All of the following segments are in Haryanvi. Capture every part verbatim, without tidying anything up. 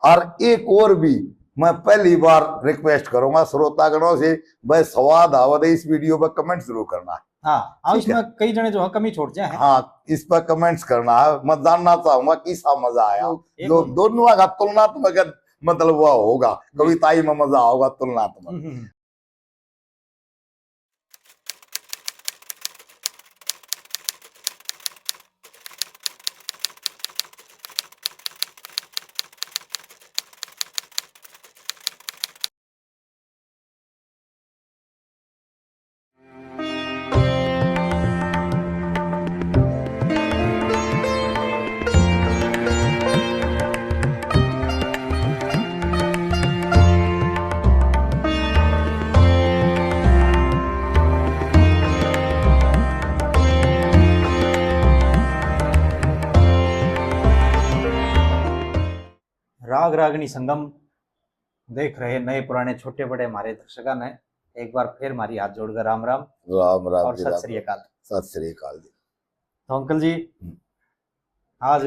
और एक और भी मैं पहली बार रिक्वेस्ट करूंगा श्रोतागणों से, भाई स्वाद आवा दे इस वीडियो पर कमेंट जरूर करना। हाँ, हाँ, ठीक है। इसमें कई जने जो है कमी छोड़ जाए हैं। हाँ, इस पर कमेंट्स करना है, मैं जानना चाहूंगा किसा मजा आया। तो एक जो और दोनों का तुलनात्मक, मतलब, वह होगा, जी। कविताई में मजा होगा तुलनात्मक। हम्म, हम्म, हम्म। राग रागनी संगम देख रहे नए पुराने छोटे बड़े हमारे दर्शकों ने एक बार फिर हमारी हाथ जोड़कर राम राम राम राम और जी, सत राम श्री राम। अकाल। सत श्री अकाल जी। तो अंकल जी, हम्म। आज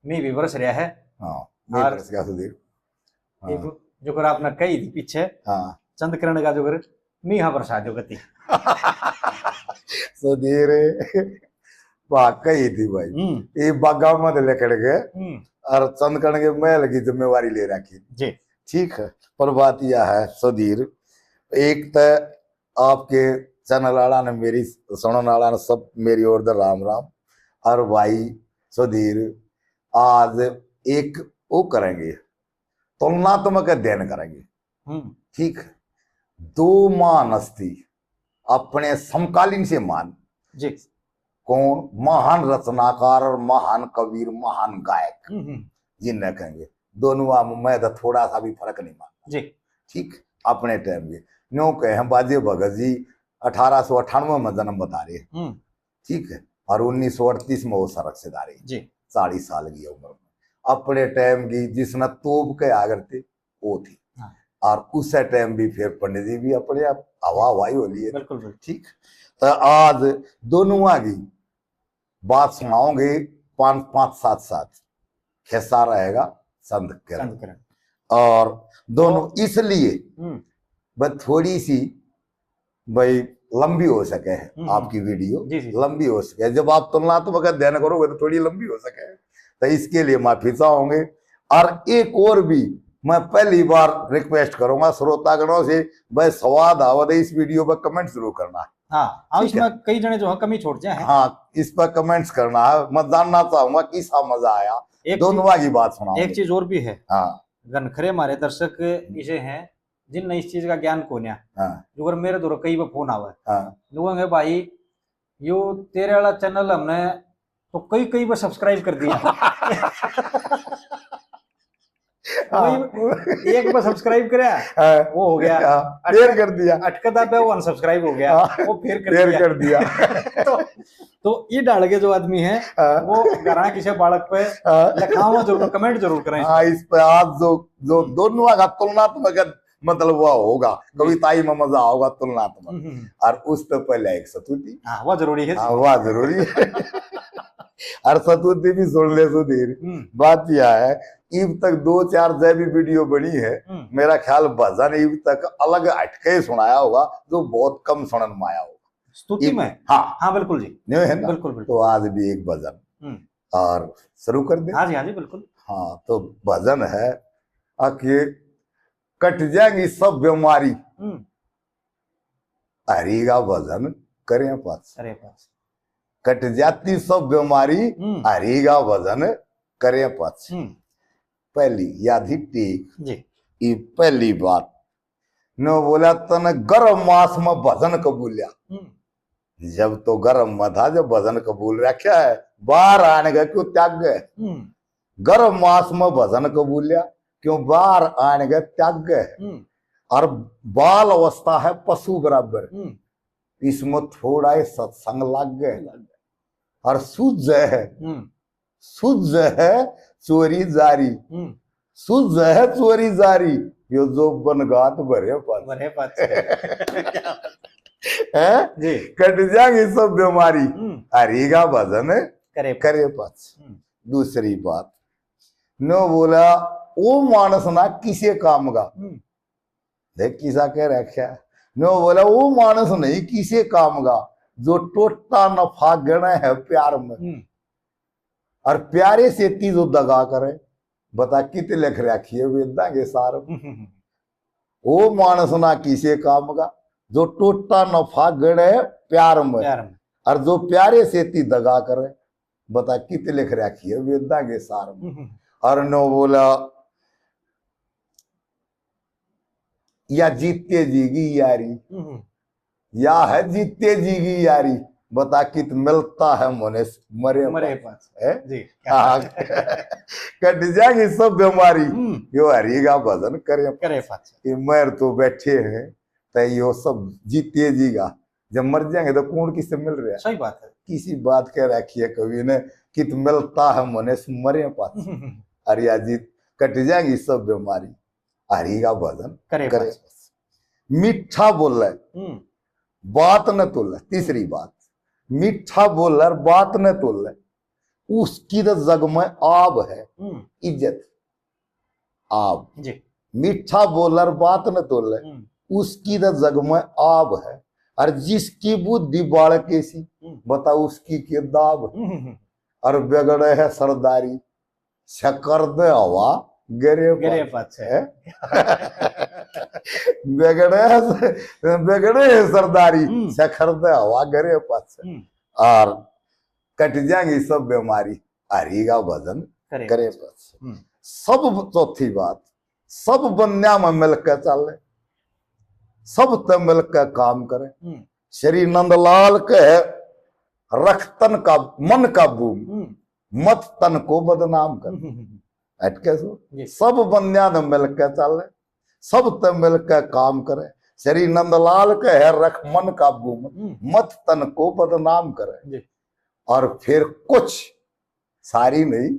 मी भी बरस रहा है। हाँ, मी और बरस गया सुधीर। हाँ। एक जो कर आपने कही थी पीछे, हाँ। चंद किरण का जो कर मी हाँ बरसा जो गति। सुधीर, वाह, कही थी भाई। हम्म। ये बागा में तो लिकड़ गए हम्म। और चंद किरण के महल की जिम्मेवारी ले रखी। जी। ठीक है, पर बात यह है सुधीर, एक तो आपके चैनल वाला ने, मेरी सुनने वाला ने, सब मेरी ओर से राम राम। और भाई सुधीर, आज एक वो करेंगे, तुलनात्मक अध्ययन करेंगे। हम्म। ठीक, दो महान हस्ती, अपने समकालीन से महान। जी। कौन? महान रचनाकार और महान कबीर, महान गायक, हम्म, हम्म। जिन्हें कहेंगे। दोनों में तो थोड़ा सा भी फर्क नहीं मानता। जी। ठीक, अपने टाइम के न्यू कहे हैं बाजे भगत जी अठारह सौ अट्ठानवे में जन्म बता रहे, हम्म। ठीक है, और उन्नीस सौ अड़तीस में वो सड़क से धारे, जी। चालीस साल की उम्र में। अपने टाइम की जिसने तोप के आगर थे, वो थी। हाँ। और उस टाइम भी फिर पंडित जी भी अपने आप हवा हवाई हो लिए। बिल्कुल, बिल्कुल। ठीक, तो आज दोनों की बात सुनाओगे पांच, पांच सात सात, खेसा रहेगा चंद किरण। चंद किरण। और दोनों और इसलिए हम्म। बस थोड़ी सी भाई लंबी हो सके है हम्म, हम्म। आपकी वीडियो, जी, जी। लंबी हो सके। जब आप तुलनात्मक अध्ययन करोगे तो थोड़ी लंबी हो सके है, तो इसके लिए माफी चाहोगे। और एक और भी मैं पहली बार रिक्वेस्ट करूंगा श्रोतागणों से, भाई स्वाद आवा दे इस वीडियो पर कमेंट जरूर करना। हाँ, हाँ, ठीक है। इसमें कई जने जो है कमी छोड़ जाए हैं। हाँ, इस पर कमेंट्स करना है, मैं जानना चाहूंगा किसा मजा आया। एक दोनों चीज, की बात सुनाओ। एक चीज और भी है। हाँ। घनखरे हमारे दर्शक हम्म। इसे हैं जिनने इस चीज का ज्ञान कोन्या। हाँ। जो अगर मेरे दौर कई बार फोन आवे। हाँ। लोग कहेंगे, "भाई, यो तेरे वाला चैनल हमने तो कई, कई बार सब्सक्राइब कर दिया।" हाँ। वही एक बार सब्सक्राइब करया, हाँ। वो हो गया। हाँ, अटक-, देर कर दिया। अटकदा पे वो अनसब्सक्राइब हो गया, हाँ, वो फिर कर देर दिया। कर दिया। तो, तो ये डाल के जो आदमी है, हाँ। वो घरां किसी बालक पे हाँ। लिखावा जरूर, कमेंट जरूर करें। हाँ, इस पे आज जो, जो हम्म। दोनों का तुलनात्मक, मतलब, वह होगा, जी। कविताई में मजा होगा तुलनात्मक। हम्म, हम्म। और उस पे पहले एक स्तुति। हाँ, वह जरूरी है। हाँ, वह जरूरी है। और स्तुति भी सुन ले सुधीर। हम्म। बात यह है, इब तक दो चार जै भी वीडियो बनी है, हम्म। मेरा ख्याल भजन इब तक अलग हटके ही सुनाया होगा, जो बहुत कम सुनन में आया होगा। स्तुति इब-, में? हाँ। हाँ, बिल्कुल जी। न्यू है ना? बिल्कुल, बिल्कुल। तो आज भी एक भजन। हम्म। और शुरू कर दे। हाँ जी, हाँ जी, बिल्कुल। हाँ, तो भजन है, आ के कट जाएंगी सब बीमारी। हम्म। हरि का भजन करें पाछे। करें पाछे। कट जाती सब बीमारी, हम्म। हरि का भजन करें पाछे। हम्म। पहली याद ही टेक। जी। ये पहली बात। नो बोला, "तने गर्म मास में भजन कबूलिया।" हम्म। जब तो गर्म में था, जब भजन कबूल रखा है, बाहर आने का क्यों त्याग गए? हम्म। गर्म मास में भजन कबूलिया, क्यों बाहर आने का त्याग गए? हम्म। और बाल अवस्था है पशु बराबर, हम्म। इसमें थोड़ा ही सत्संग लग गए। लग गए। और सूझ है, हम्म। सूझ है चोरी जारी, हम्म। सूझ है चोरी जारी, यो जोबन गात भरे पाछे। भरे पाछे। हैं? जी। कट जाएंगी सब बीमारी, हम्म। हरि का भजन करे। करे पाछे। हम्म। दूसरी बात, नो बोला, वो मानस ना किसे काम का। हम्म। देख किसा कह रखा। न्यो बोला, वो मानस नहीं किसे काम का, जो टोटा नफा गणे है प्यार में। हम्म। और प्यारे से ती जो दगा करे, बता कित लिख रखी है वेदां के सार में। हम्म। वो मानस ना किसे काम का, जो टोटा नफा गणे है प्यार में। प्यार में। और जो प्यारे से ती दगा करे, बता कित लिख रखी है वेदां के सार में। हम्म। और न्यो बोला, या जीते जी की यारी, हम्म। या है जीते जी की यारी, बता कित मिलता है मने मरे मरे पाछे। पाछे। है? जी। हाँ। कट जाएगी सब बीमारी, हम्म। यो हरि का भजन करे करे पाछे। पाछे। ये मर तो बैठे हैं, तो यो सब जीते जी का, जब मर जाएंगे तो कौन किससे मिल रहा है? सही बात है। किसी बात कह रखी है कवि ने, कित मिलता है मने मरे पाछे। हम्म। अरे या जीत कट जाएगी सब बीमारी, हरि का भजन करे करे बस। बस। मीठा बोले, हम्म। बात न तोले। तीसरी बात, मीठा बोले और बात न तोले, उसकी तो जग में आब है। हम्म। इज्जत आब। जी। मीठा बोले और बात न तोले, हम्म। उसकी तो जग में आब है। और जिसकी बुद्धि बालक ऐसी, हम्म। बता उसकी के दाब। हम्म, हम्म, हम्म। और बिगड़े है सरदारी, छकर दे हवा गरे गरे पाछे। पाछे। है? बिगड़े, बिगड़े सरदारी, हम्म। छकर दे हवा गरे पाछे। हम्म। और कट जाएंगी सब बीमारी, हरि का भजन करे करे पाछे। पाछे। हम्म। सब, चौथी बात, सब बंदियां में मिलकर चले, सब ते मिलकर काम करे। हम्म। श्री नंदलाल के है, रख तन का, मन काबू में, हम्म। मत तन को बदनाम कर। हम्म, हम्म, हम्म। अटके सो, जी। सब बंदियां ने मिलकर चले, सब ते मिलकर काम करे। श्री नंदलाल के है, रख मन काबू में, हम्म। मत तन को बदनाम करे। जी। और फिर कुछ, सारी नहीं,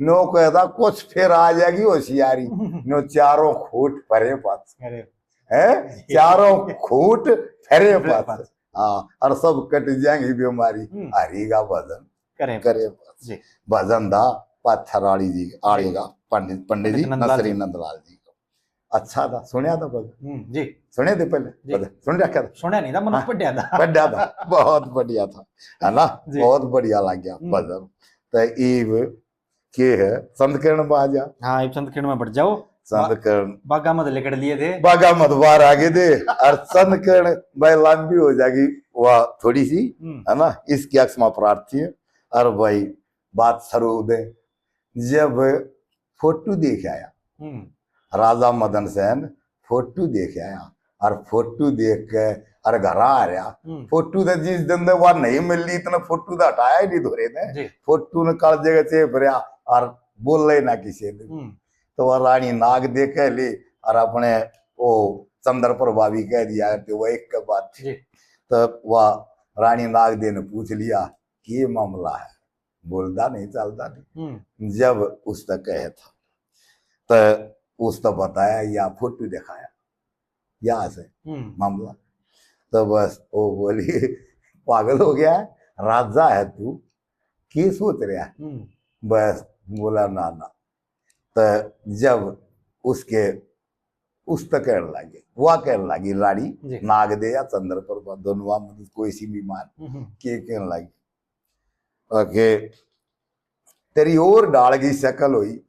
न्यो कहता कुछ फिर आ जाएगी होशियारी। न्यो चारों खूट फरे पाछे। अरे। हैं? चारों खूट फरे फरे पाछे। पाछे। हाँ, और सब कट जाएंगी बीमारी। हम्म। हरि का भजन करे करे पाछे। जी। भजन दा पाथर आली जी, आली जी। का पंडित, पंडित जी, पंडित नंदलाल नसरी जी। नंदलाल जी का। अच्छा था, सुनया था भजन? हम्म, जी। सुने थे पहले? जी। भजन सुन रखा था? सुनया नहीं था, मने हाँ। पढ़या था। पढ़या था, बहुत बढ़िया था, है ना? जी। बहुत बढ़िया लग गया हम्म। भजन। तो ईब के है, चंद किरण में आ जा। हाँ, ईब चंद किरण में बढ़ जाओ। चंद बा-, किरण। बागा मत लिकड़ लिए थे। बागा मत बाहर आ गए थे। और चंद किरण भाई लंबी हो जाएगी, वह थोड़ी सी, हम्म। है ना? इसकी अक्षमा प्रार्थी है। और भाई बात शुरू दे, जब फोटो देख आया, हम्म। राजा मदन सेन फोटो देख आया, और फोटो देख के और घर आ रहा। हम्म। फोटो तो जिस दिन दे वह नहीं मिली, इतना फोटो तो हटाया ही नहीं धोरे ने। जी। फोटो ने कालजे के चेप रहा और बोले ही ना किसी ने। हम्म। तो वह रानी नाग देख के ली और अपने वो चंद्र प्रभा भी कह दिया कि वह एक के बात थी। जी। तो वह रानी नाग दे ने पूछ लिया कि ये मामला है, बोलता नहीं, चलता नहीं। हम्म। जब उस तक कहे था, तो उस तक बताया या फोटो दिखाया, या से हम्म। मामला। तो बस वो बोली, "पागल हो गया है? राजा है तू, के सोच रहा है?" हम्म। बस बोला, "ना, ना।" तो जब उसके, उस तक कहने लगे, वह कहने लगी रानी, जी। नाग दे या चंद्र प्रभा, दोनों में कोई सी भी मान, हम्म। के कहने लगी, ओके, तेरी और डाल की शकल हुई,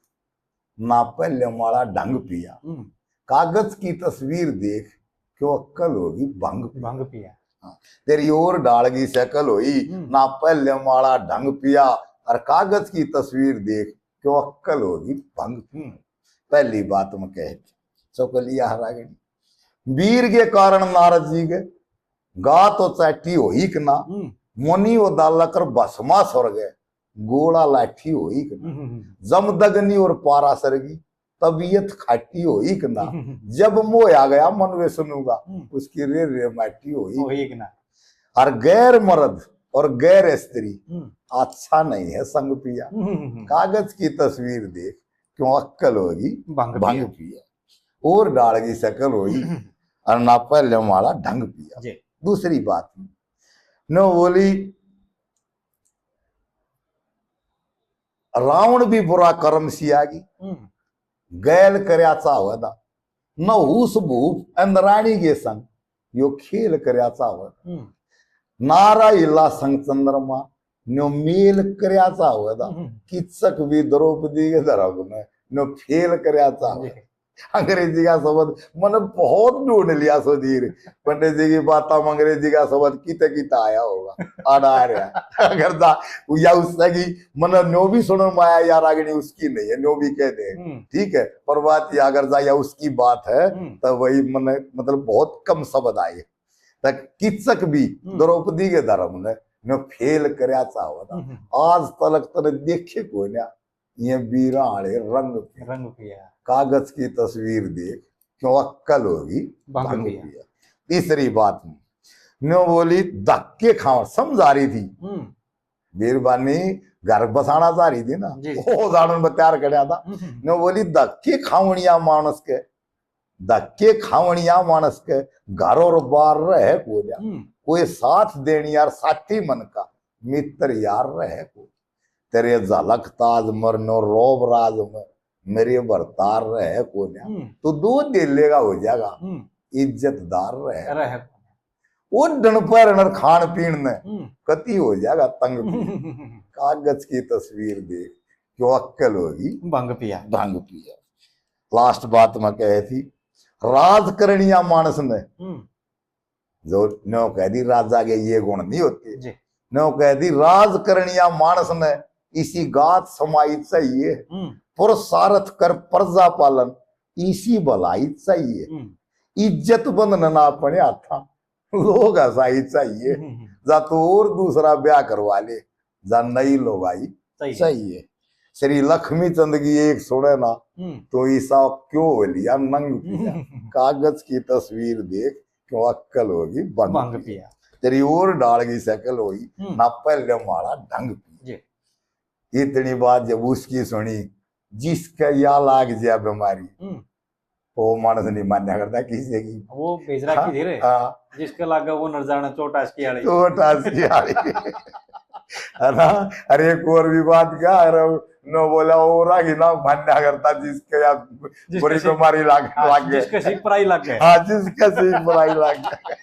ना पहले माला ढंग पिया। हम्म। कागज की तस्वीर देख, क्यों अक्कल होगी भंग पिया। भंग पिया। हाँ, तेरी और डाल की शकल हुई, हम्म। ना पहले माला ढंग पिया, और कागज की तस्वीर देख, क्यों अक्कल होगी भंग पिया। हम्म। पहली बात मैं कह दी, चौकलिया हरागणी। वीर के कारण नारद जी के गा तो चाटी होई कि ना, हम्म। मुनि वो दालकर भस्मा स्वर्ग, गोला लाठी होई कि ना। हम्म, हम्म, हम्म। जमदग्नि और पाराशर की तबीयत खाटी होई कि ना। हम्म, हम्म, हम्म। जब मोह आ गया मन विष्णु का, हम्म। उसकी रे रे माटी होई होई कि ना। और गैर मर्द और गैर स्त्री हम्म। अच्छा नहीं है संग पिया। हम्म, हम्म, हम्म। कागज की तस्वीर देख, क्यों अक्कल होगी भंग भंग पिया। पिया। और डाल की शकल होई, हम्म। और ना पहले माला ढंग पिया। जी। दूसरी बात, न बोली, रावण भी बुरा कर्म सियागी, हम्म। गैल करया चाहवै दा। न हूस भूप इंद्राणी के संग यो खेल करया चाहवै। हम्म। नारा इला संग चंद्रमा न्यो मेल करया चाहवै दा। हम्म। किचक भी द्रौपदी के धर्म ने न्यो फेल करया चाहवै। जी। अंग्रेजी का शब्द मैंने बहुत ढूंढ लिया सुधीर। पंडित जी की बातों में अंग्रेजी का शब्द किते किते आया होगा, आड़ा आ रहा है। अगर दा, या उससे की, मैंने न्यो भी सुनने में आया, यार, आगनी उसकी नहीं है, न्यो भी कह दे। हम्म। ठीक है, प्रभात या अगर जा या उसकी बात है, हम्म। तो वही मैंने, मतलब, बहुत कम शब्द आए। तक किचक भी हम्म। द्रौपदी के धर्म ने, ने फेल करया चाहवै दा। हम्म। आज तलक तने देखे कोई ना, ये बीरा आले रंग पिया। रंग पिया। कागज की तस्वीर देख, क्यों अक्कल होगी भंग भंग पिया। पिया। तीसरी बात में, न्यो बोली, धक्के खाओ, समझा रही थी। हम्म। बीरबानी घर बसाना चाह रही थी ना, जी, जी। वो जाणन में तैयार करया था। हम्म, हम्म। न्यो बोली, धक्के खावणिया मानस के, धक्के खावणिया मानस के घर और बार रहे कोन्या। हम्म। कोई साथ देणिया साथी मन का मित्र यार रहे को। तेरे झलक ताज मरनो रोब राज में मेरे भरतार रहे कोन्या। हम्म। तो दो दिल लेगा हो जाएगा, हम्म। इज्जतदार रहे। रहे। वो डन पर नर खान पीन ने हम्म। कति हो जाएगा तंग पी। कागज की तस्वीर देख, क्यों अक्कल होगी भंग पिया। भंग पिया। लास्ट बात मैं कहे थी, राज करणिया मानस ने हम्म। जो न्यो कह दी राजा के ये गुण नहीं होते। जी। न्यो कह दी राज करणिया मानस ने इसी गात समाई चाहिए। हम्म। पुरुषार्थ कर प्रजा पालन इसी भलाई चाहिए। हम्म। इज्जत बंधन ना अपने हाथा, लोग हंसाई चाहिए। हम्म, हम्म। जा तो और दूसरा ब्याह करवा ले, जा नई लोगाई सही है। चाहिए। श्री लक्ष्मी चंद की एक सुने ना, हम्म। तो ईसा क्यों हो लिया नंग पिया। कागज की तस्वीर देख, क्यों अक्कल होगी भंग भंग पिया। पिया। तेरी और डाल की शकल होगी, हम्म। ना पहले माला ढंग पिया। जी। इतनी बात जब उसकी सुनी, जिसका या लाग जा बीमारी, हम्म। वो मानस नहीं मान्या करता किसी की। वो बेजरा की हाँ, थी रे। हाँ। जिसके लागे वो नर जाना चोट आसकी आली। चोट आसकी आली। है ना? अरे एक और भी बात क्या, अरे न्यो बोला, वो रागी ना मान्या करता जिसके या जिसके बुरी से-, बीमारी लाग, हाँ, लाग गए। जिसके से पराई लाग गए। हाँ, जिसके से पराई लाग गए।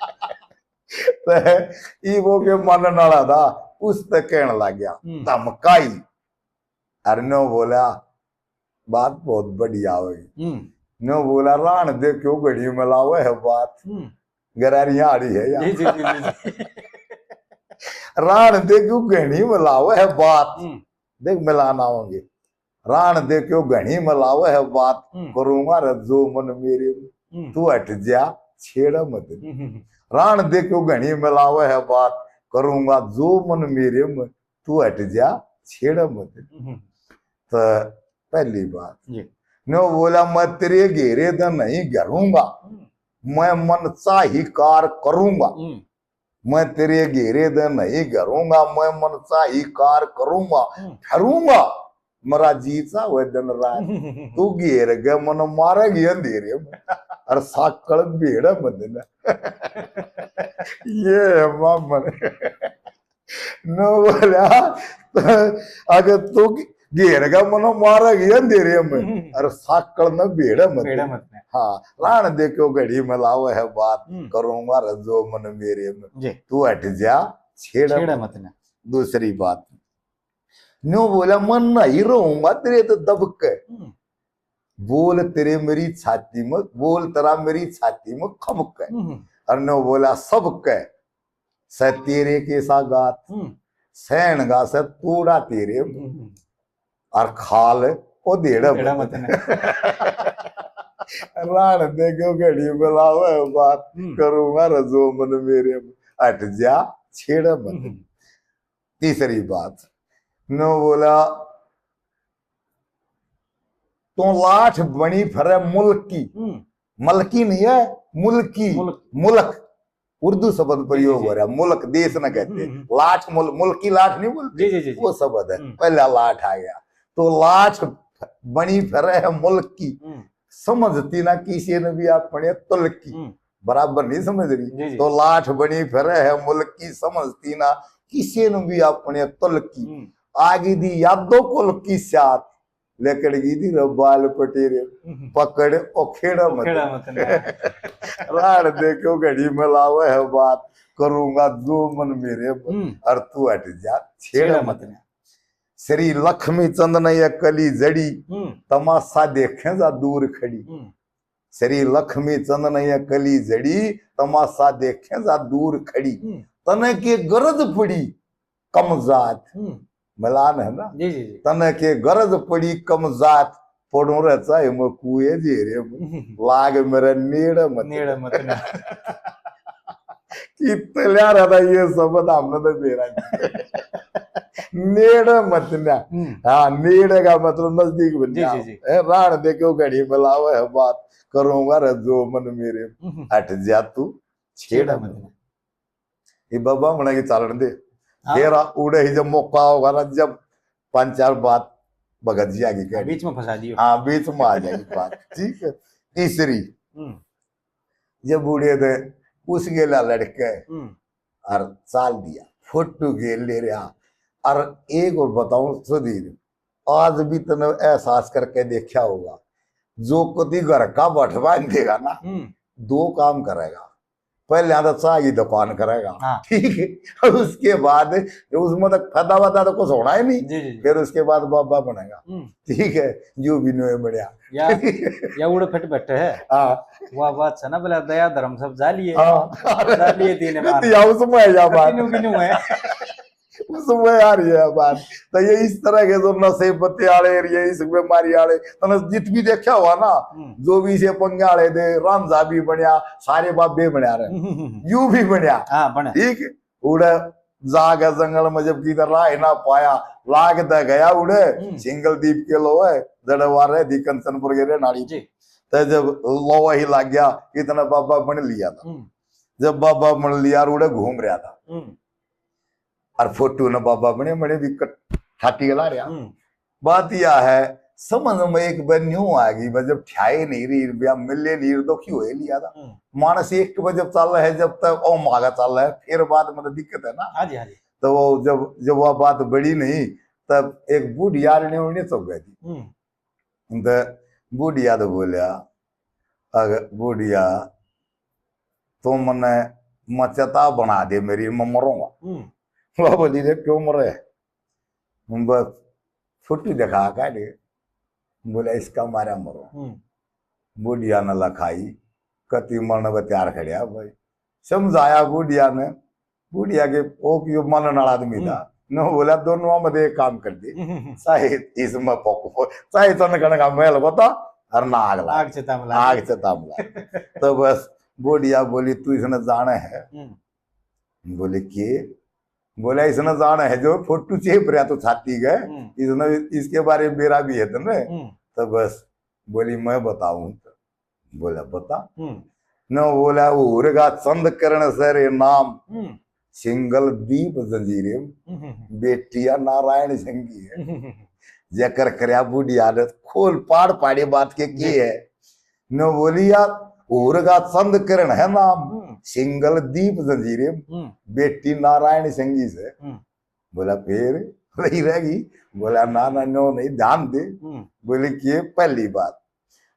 तो ई वो के मानन वाला था, उस तक कहने लग गया, हम्म। धमकाई। अरे न्यो बोला, बात बहुत बढ़िया होगी। हम्म। न्यो बोला, राण दे क्यों घड़ी मिलावे है बात। हम्म। गरारियां आड़ी है यार। जी, जी, जी, जी, जी। राण दे क्यों घड़ी मिलावे है बात। हम्म। देख मिलाना होंगे। राण दे क्यों घड़ी मिलावे है बात। हम्म। करूंगा रे जो मन मेरे में। हम्म। तू हट जा, छेड़ा मत। हम्म, हम्म, हम्म। राण दे क्यों घड़ी मिलावे है बात। करूंगा जो मन मेरे में। तू हट जा, छेड़ मत। हम्म। तो पहली बात। जी। न्यो बोला, मैं तेरे घेरे दे नहीं घरूंगा, हम्म। मैं मन चाही कार करूंगा। हम्म। मैं तेरे घेरे दे नहीं घरूंगा, मैं मन चाही कार करूंगा, हम्म। फिरूंगा मेरा जी चाहे दिन रात। तू घेर के मन मारेगी अंधेरे में, और साकल भेड़ मत ना। ये है मामन। न्यो बोला, अगर तू घेर का मनो मारेगी अंधेरे में, हम्म। अरे साकल न भेड़ मत। भेड़ मत ने। हाँ, राण दे क्यों घड़ी मिलावे है बात, हम्म। करूंगा रे जो मन मेरे में। जी। तू हट जा, छेड़ छेड़ मत। मत ने। दूसरी बात, न्यो बोला, मन नहीं रहूंगा तेरे तो दबके। हम्म। बोल तेरे मेरी छाती में, बोल तेरा मेरी छाती में खबके। हम्म। और न्यो बोला, सबके से तेरे के सागात, हम्म। सहन गा से तोड़ा तेरे, हम्म। और खाल ओ देड़ा देड़ा मत मत ने। राण दे क्यों घड़ी मिलावे बात, हम्म। करूंगा रे जो मन मेरे में, हट जा, छेड़ मत। हम्म। तीसरी बात, न्यो बोला, तो लाठ बनी फरे मुल्क की। हम्म। मलकी नहीं है, मुल्क की। मुल्क। मुल्क। उर्दू शब्द प्रयोग जी, जी। हो रहा है, मुल्क देश न कहते। हम्म, हम्म। लाठ मुल-, मुल्क की लाठ नहीं बोलते? जी, जी, जी। वो शब्द है। हम्म। पहला लाठ आ गया। तो लाठ बनी फरे है मुल्क की। हम्म। समझती ना किसी ने भी अपने तुल्क की। हम्म। बराबर नहीं समझ रही। जी, जी। तो लाठ बनी फरे है मुल्क की, समझती ना किसी ने भी अपने तुल्क की। हम्म। आगी दी यादों कुल की साथ, लकड़ की दी रे बाल पटेरे, हम्म। पकड़ ओ खेड़ा मत खेड़ा ना। मत ना। राण दे क्यों घड़ी मिलावे है बात, करूंगा जो मन मेरे, हम्म। और तू हट जा, छेड़ा छेड़ा मत मत ना। ना। श्री लक्ष्मी चंद ने यह कली जड़ी, हम्म। तमाशा देखे जा दूर खड़ी। हम्म। श्री लक्ष्मी चंद ने यह कली जड़ी, तमाशा देखे जा दूर खड़ी। हम्म। तने के गरज पड़ी कम जात। हम्म। मिलान है ना? जी, जी, जी। तने के गरज पड़ी कम जात, पड़ो रे चाहे मैं कुए जेरे में। हम्म। लाग मेरे नेड़ मत। नेड़ मत ना। कितने ल्यारा था ये शब्द, हमने तो बेरा नहीं। नेड़ मत ना। हम्म। हाँ, नेड़ का मतलब नजदीक बन जी, जाओ। जी, जी। ए, राण दे क्यों घड़ी मिलावे है बात, करूंगा रे जो मन मेरे, हम्म। हट जा तू, छेड़ा छेड़ा मत मत ना। ना। ये बाबा बना के चालन दे। हाँ। फिर आ-, उड़े ही जब मौका होगा ना, जब पांच चार बात भगत जी आगे कह हाँ, बीच में फंसा दियो। हाँ, बीच में आ जाएगी बात। ठीक है। तीसरी, हम्म। जब बूढ़े थे, उस गेला लड़के हम्म। और चाल दिया, फोटो गेल ले रहा। और एक और बताऊं सुधीर, आज भी तने एहसास करके देखा होगा, जो कभी घर का बठवान देगा ना, हम्म। दो काम करेगा। पहले तो चाय की दुकान करेगा, हाँ। ठीक है, और उसके बाद उसमें तो फायदा वादा तो कुछ होना ही नहीं। जी, जी, जी। फिर उसके बाद बाबा बनेगा, हम्म। ठीक है, जो भी नोए बढ़िया। या, या उड़े फिट बैठे है। हाँ। वाह, बात है ना, बोला दया धर्म सब जा लिए। हाँ। जा लिए तीन नहीं, बार। तो या उसमें है या बात। किन्नू, किन्नू है। उसमें आ रही है बात। तो ये इस तरह के जो नशे पत्ते आले और ये इस बीमारी आले, तने जित भी देखा हुआ ना, हम्म। जो भी इसे पंगे आले दे, रांझा भी बनया, सारे बाबे बनया रहे, हम्म। यू भी बनया। हाँ, बने। ठीक, उड़े जाके जंगल में जब किधर राह ना पाया, लाग दे गया उड़े, हम्म। सिंगल दीप के लोहे, जड़वार रहे दी कंचनपुर के रे नाली। जी। तो जब लोहा ही लग गया, इतना बाबा बन लिया था। हम्म। जब बाबा बन लिया और उड़े घूम रहा था। हम्म। और फोटो न बाबा बने, बने भी कट-, ठाटी गला रहा। हम्म। बात यह है, समझ में एक बार न्यू आ गई, बस जब ठ्याए नहीं रही, रुपया मिले नहीं, दुखी होए लिया था। हम्म। मानस एक के बजे चल है, जब तक ओ मागा चल है, फिर बाद में तो दिक्कत है ना। हाँ जी, हाँ जी। तो वो जब, जब वह बात बड़ी नहीं, तब एक बूढ़ी यार ने उन्हें चौक गई थी। हम्म। तो बूढ़िया तो बोलिया, अगर बूढ़िया, तो मन्ने मचेता बना दे मेरी, मैं मरूंगा। हम्म। वह बोली, रे क्यों मरे? हम बस छुट्टी दिखा काढ़े, बोला, इसका मारा मरो। हम्म। बूढ़िया ने लखाई, कति मरने पे तैयार खड़िया भाई। समझाया बूढ़िया ने, बूढ़िया के ओ कि यो मानने वाला आदमी था। हम्म। न बोला, दोनों में एक काम कर दे, हम्म। चाहे इसमें फूको, चाहे चंद कण का महल बता, और ना आग ला। आग चिता में ला। आग चिता में ला। तो बस बूढ़िया बोली, तू इसने जाने है? हम्म। बोले, के? बोला, इसने जाने है जो फोटो चेप रहा तो छाती गए, हम्म। इसने, इसके बारे में मेरा भी है तने। हम्म। तो बस बोली, मैं बताऊं तो? बोला, बता। हम्म। न बोला, उरगा चंद करण सै रे नाम, हम्म। सिंगल दीप जंजीरे, हम्म। बेटिया नारायण संगी है। हम्म। जेकर करया बूढ़िया ने खोल पाड़ पाड़े बात के, के जी। है? न बोली, या उरगा चंद करण है नाम, हम्म। सिंगल दीप जंजीरे, हम्म। बेटी नारायण संगी से। हम्म। बोला, फिर वही रहेगी? बोला, ना, ना, नो नहीं, ध्यान दे। हम्म। बोले कि ये पहली बात।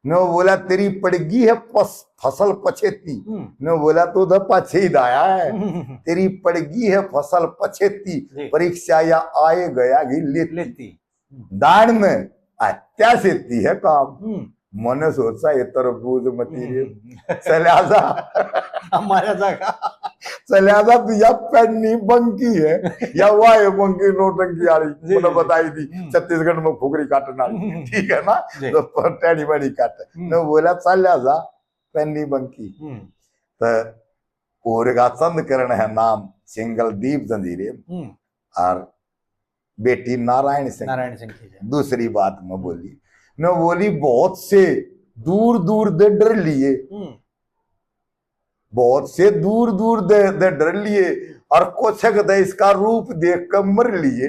नो बोला, तेरी पड़गी है पस-, फसल पछेती। हम्म। नो बोला, तू तो पाछे ही दाया है। हम्म। तेरी पड़गी है फसल पछेती, जी। परीक्षा या आए गया की लेती। लेती। हम्म। दान में हत्या सेती है काम। हम्म। मने सोचा, ये तरबूज मती रे। हम्म। चला जा। हमारा जागा। चला जा, तू या पैनी बंकी है, या वाह ये बंकी नौटंकी आली, जी, मैंने जी, जी। बताई दी, हम्म। छत्तीसगढ़ में फुकरी काटने वाली, हम्म। ठीक है ना? जी। तो प-, टहनी बनी काट। हम्म। मैं बोला, चला जा, पैनी बंकी। हम्म। तो और का चंद करण है नाम, सिंगल दीप जंजीरे। हम्म। और बेटी नारायण सिंह। नारायण सिंह की जय। दूसरी बात मैं बोली, मैं बोली, बहुत से दूर दूर दे डर लिए, हम्म। बहुत से दूर दूर दे, दे डर लिए, और कोछक दे इसका रूप देख कर मर लिए,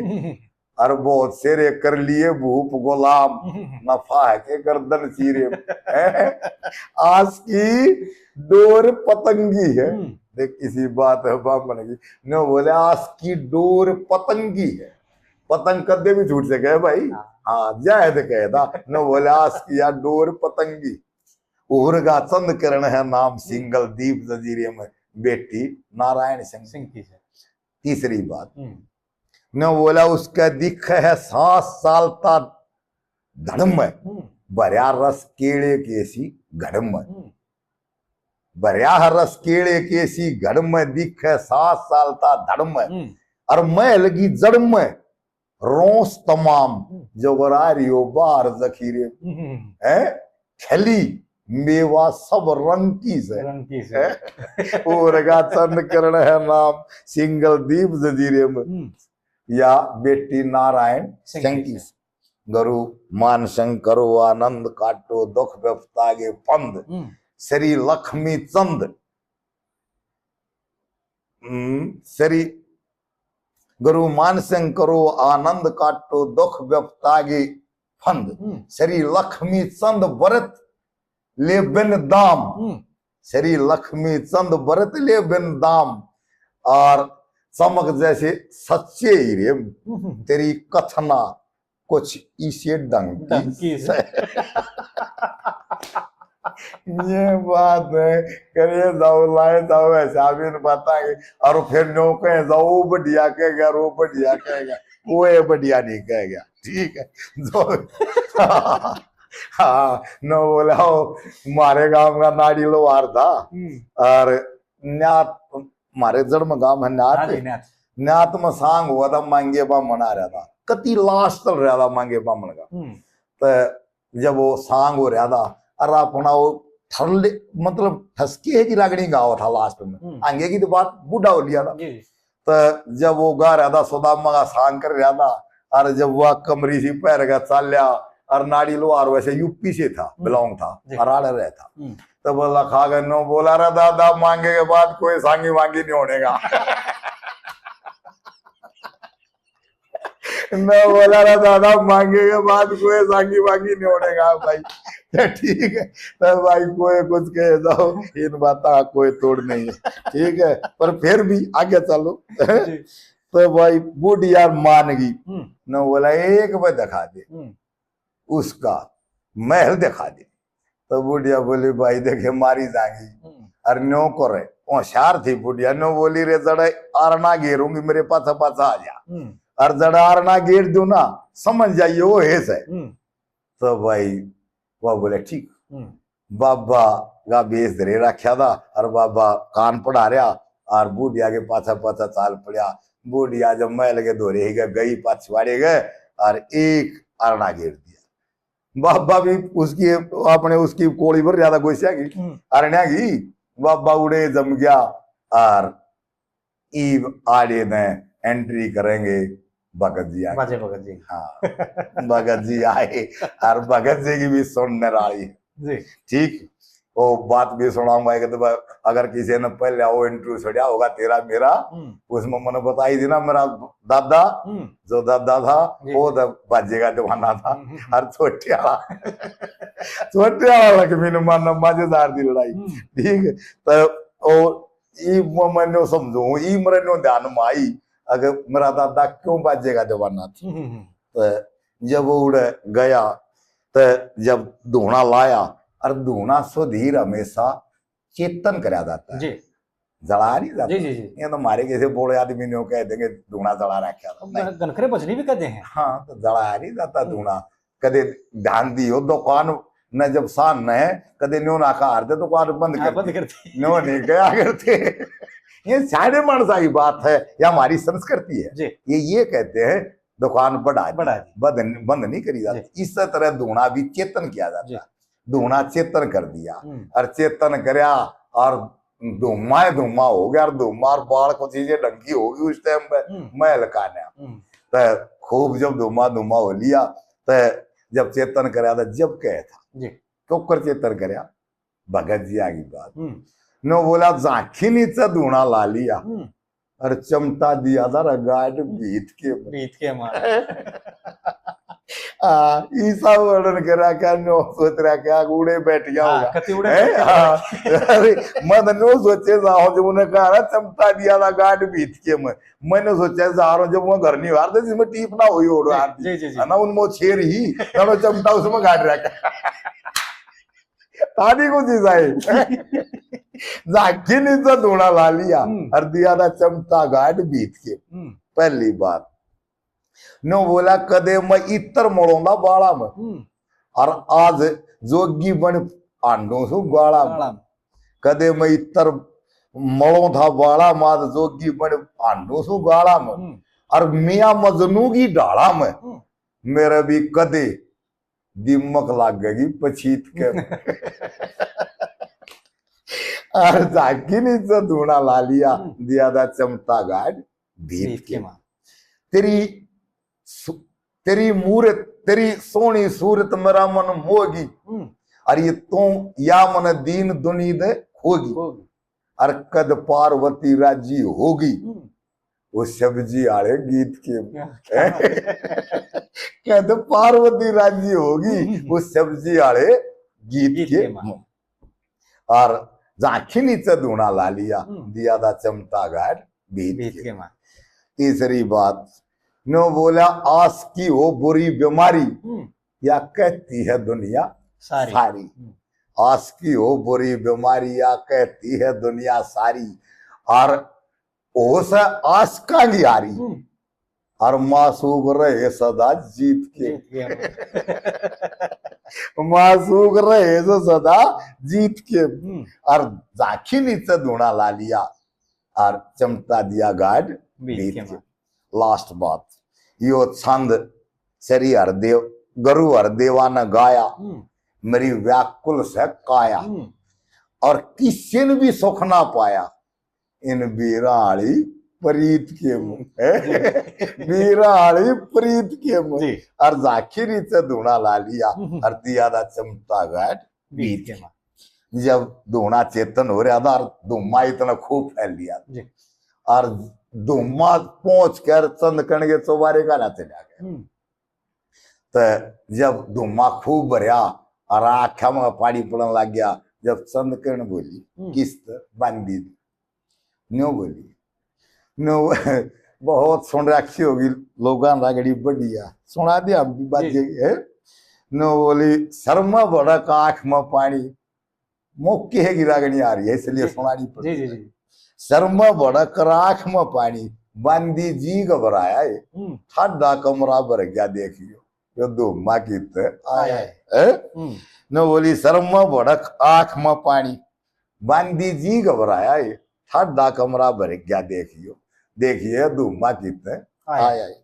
और बहुत से रे कर लिए भूप गुलाम, नफा है के गर्दन चीरे। हैं? आस की डोर पतंगी है। हम्म। देख, इसी बात है बामण की, ने बोले, आस की डोर पतंगी है। पतंग कदे भी छूट सके है भाई। हाँ। हाँ, जायद कहता न बोला आस किया डोर पतंगी। उहरगा चंद किरण है नाम, सिंगल दीप जजीरे में, बेटी नारायण सिंह। सिंह की है। तीसरी बात, हम्म। न बोला उसके दिख है सांस चालता धड़ में, हम्म। भरया रस केले के सी घड़ में। हम्म। भरया है रस केले के सी घड़ में, दिख है सांस चालता धड़ में। हम्म। और महल की जड़ में रोंस तमाम, हम्म। जो बरा रियो बाहर जखीरे। हम्म। है खली मेवा सब रंग की से। रंग की से। है? उहरगा चंद किरण है नाम, सिंगल दीप जजीरे में। हम्म। या बेटी नारायण सिंह की सिंह की से। गुरु मान संग करो आनंद, काटो दुख विपता के फंद। हम्म। श्री लक्ष्मी चंद, हम्म, श्री गुरु मान संग करो आनंद, काटो दुख विपता के फंद। हम्म। श्री लक्ष्मी चंद व्रत ले बिन दाम। हम्म। श्री लक्ष्मी चंद व्रत ले बिन दाम। और चमक जैसे सच्चे हीरे, हम्म। तेरी कथना कुछ इसे ढंग की ढंग की से। से। ये बात है, करे जाओ, लाए जाओ, ऐसा भी नहीं पता है। और फिर न्यू कहे जाओ, "वो बढ़िया कह गया, वो बढ़िया कह गया।" कोई बढ़िया नहीं कह गया, ठीक है। जो हाँ, न बोला, वो मारे गांव का नाड़ी लोहार था। हम्म। और न्यात, मारे जड़ में गांव है न्यात। हाँ जी, न्यात। न्यात में सांग हुआ था, मांगे बामण आ रहा था, कति लाश चल रहा था मांगे बामण का। हम्म। तो जब वो सांग हो रहा था, और अपना वो ठरले, मतलब ठसके की रागणी गावा था लास्ट में। हम्म। आगे की तो बात बूढ़ा हो लिया था। जी, जी। तो जब वो गा रहा था, सुदामा का सांग कर रहा था, और जब वह कमरी सी पैर का चाल्या, और नाड़ी लोहार वैसे यूपी से था, हम्म। बिलोंग था, जी। और आड़ा रहा था। हम्म। तो बोला, खा गए नो, बोला, "रे दादा, मांगे के बाद कोई सांगी वांगी नहीं होने का।" मैं बोला, "रे दादा, मांगे के बाद कोई सांगी वांगी नहीं होने का भाई।" तो ठीक है, तो भाई कोई कुछ कह जाओ, इन बातों का कोई तोड़ नहीं है, ठीक है, पर फिर भी आगे चलो। जी। तो भाई बूढ़ी यार मान गई। हम्म। न बोला, "एक बार दिखा दे।" हम्म। उसका महल दिखा दे। तो बुढ़िया बोली, "भाई देखे मारी जाएगी।" हम्म। और न्यो करे, होशियार थी बुढ़िया, न्यो बोली, "रे जड़े आरना घेरूंगी, मेरे पाछा पाछा आ जा।" हम्म। और जड़े आरना घेर दूं ना, समझ जाइए वो है से। हम्म। तो भाई वो बोले, "ठीक।" हम्म। बाबा का बेस धरे रखा था और बाबा कान पढ़ा रहा और बुढ़िया के पाछा पाछा चाल पड़ा। बुढ़िया जब महल के धोरे ही गई, गई पाछवाड़े गए और एक आरना घेर दिया। बाबा भी उसकी, अपने उसकी कोली भर ज्यादा गोस्या की, हम्म। अरण्या की, बाबा उड़े जम गया। और ईब आड़े ने एंट्री करेंगे भगत जी आए। बाजे भगत जी। हाँ, भगत जी आए और भगत जी की भी सुन निराली। जी। ठीक, वो बात भी सुनाऊंगा एक दफा। अगर किसी ने पहले वो इंटरव्यू सुना होगा तेरा मेरा, हम्म। उसमें मैंने बताई थी ना, मेरा दादा, हम्म। जो दादा था, जी। वो तो बाजे का दीवाना था। हम्म, हम्म, हम्म। और छोटे वाला, छोटे वाला लक्ष्मी ने मारना, मजेदार दी लड़ाई। हम्म। ठीक, तो वो ई म-, मन्नो समझो, ई मरनो ध्यान में आई, अगर मेरा दादा क्यों बाजे का दीवाना था। हम्म, हम्म, हम्म। तो जब वो उड़े गया, तो जब धूणा लाया, और धूणा सुधीर हमेशा चेतन करया जाता है। जी। जला नहीं जाता। जी, जी, जी। ये तो मारे किसी बोले आदमी ने कह देंगे, "धूणा जला रखा था।" नहीं। गन-, गनखरे भजनी भी कहते हैं। हाँ, तो जला नहीं जाता हम्म। धूणा। कदे ध्यान दियो, दुकान न जब शान न है, कदे न्यो ना कहा, "दे दुकान बंद हाँ, कर बंद दी।" कर दी। न्यो नहीं गया करते। ये सारे मानसा की बात है, या हमारी संस्कृति है। जी। ये, ये कहते हैं, "दुकान बढ़ा दी, बढ़ा दी। बंद, बंद नहीं करी जाती।" जी। इस तरह धूणा भी चेतन किया जाता जी। है। धूणा चेतन कर दिया। हम्म। और चेतन करया और धुम्मा ही धुम्मा हो गया, और धुम्मा और बाल को चीजें ढंगी होगी उस टाइम पे, हम्म। महल का ने। हम्म। तो खूब जब धुम्मा धुम्मा हो लिया, तो जब चेतन करया था, जब कहे था, जी। क्यों कर चेतन करया? भगत जी आगी बात। हम्म। नो बोला, "झांकी नीचे धूणा ला लिया।" हम्म। और चमटा दिया था रगाट भीत के मार। भीत के मार। हाँ, ईसा वर्णन करा क्या, न्यो सोच रहा क्या, उड़े बैठ गया हाँ, होगा। कति उड़े हैं? बैठ गया हाँ। होगा। अरे, मैं तो न्यो सोचे था, जो उन्हें कहा ना, चमटा दिया था गांठ बीत के मैं। मैंने सोचा, जा रहा हूँ, जब मैं घर नहीं आ रहा, जिसमें टीप ना हुई, उड़ा जी, जी, जी। है ना, उनमें छेर ही, ना चमटा उसमें गाड़ रखा। तारी को चीज आई। झांकी नीचे धूणा ला लिया, हम्म। और दिया था चमटा गांठ बीत के। हम्म। पहली बात, न्यो बोला, कदे मैं इतर मलों था बाला में, हम्म। और आज जोगी बन हांडू सू गाला में। गाला में। कदे मैं इतर मलों था बाला में, आज जोगी बन हांडू सू गाला में। हम्म। और मियाँ मजनू की ढाला में हम्म। मेरे भी कदे दिमक लागेगी पछीत के। और झांकी नीचे धूणा ला लिया, हम्म। दिया था चमटा गांठ बीत बीत के। के माँ। तेरी सु-, तेरी मूरत, तेरी सोहनी सूरत मेरा मन मोहगी। हम्म। और ये तू या मन दीन दुनी दे खोगी। खोगी। और कद पार्वती राजी होगी, हम्म। वो सब्जी आले गीत के। क्या? कद पार्वती राजी होगी, हम्म। वो सब्जी आले गीत गीत के के माँ। और झांकी नीचे धूणा ला लिया, हम्म। दिया था चमटा गांठ बीत बीत के। के माँ। तीसरी बात, न्यो बोला, आस की हो बुरी बीमारी, हम्म। या कहती है दुनिया सारी। सारी। हम्म। आस की हो बुरी बीमारी, या कहती है दुनिया सारी। और होश है आसकां की हारी। हम्म। और मासूक रहे सदा जीत के। जीत के। मासूक रहे सो सदा जीत के। हम्म। और झांकी नीचे धूणा ला लिया, और चमटा दिया गांठ बीत बीत के के। माँ। लास्ट बात, यो छंद श्री हरदेव, गुरु हरदेवा ने गाया, हम्म। मेरी व्याकुल से काया, हम्म। और किसी ने भी सुख ना पाया, इन बीरा आली प्रीत के मुंह, हैं? बीरा आली प्रीत के मुंह। जी। और झांकी नीचे धूणा ला लिया, हम्म। और दिया था चमटा गांठ बीत बीत के। के माँ। जब धूणा चेतन हो रहा था और धुम्मा इतना खूब फैल लिया, जी। और धुम्मा पहुंच कर चंद कण के चौबारे का ना चला गया। हम्म। तो जब धुम्मा खूब भरया और आंखा में पानी पड़न लग गया, जब चंद कण बोली, हम्म। किस्त बांधी दी। न्यो बोली, न्यो बहुत सुन रखी होगी, लोगां रगड़ी बढ़िया सुना दिया, हम भी बात जी। यही है। न्यो बोली, सर में भड़क आंख में पानी, मौके है कि रागनी आ रही है, इसलिए जी। सुनानी पड़ जी, रही जी, है। जी। सर में भड़क आंख में पानी, बांदी जी घबराया है, हम्म। ठाडा कमरा भर गया देख लियो, यो धुम्मा कित आया आया है। है। हैं? हम्म। न्यो बोली, सर में भड़क आंख में पानी, बांदी जी घबराया है, ठाडा कमरा भर गया देखियो, देखिए धुम्मा कित आया। आया है।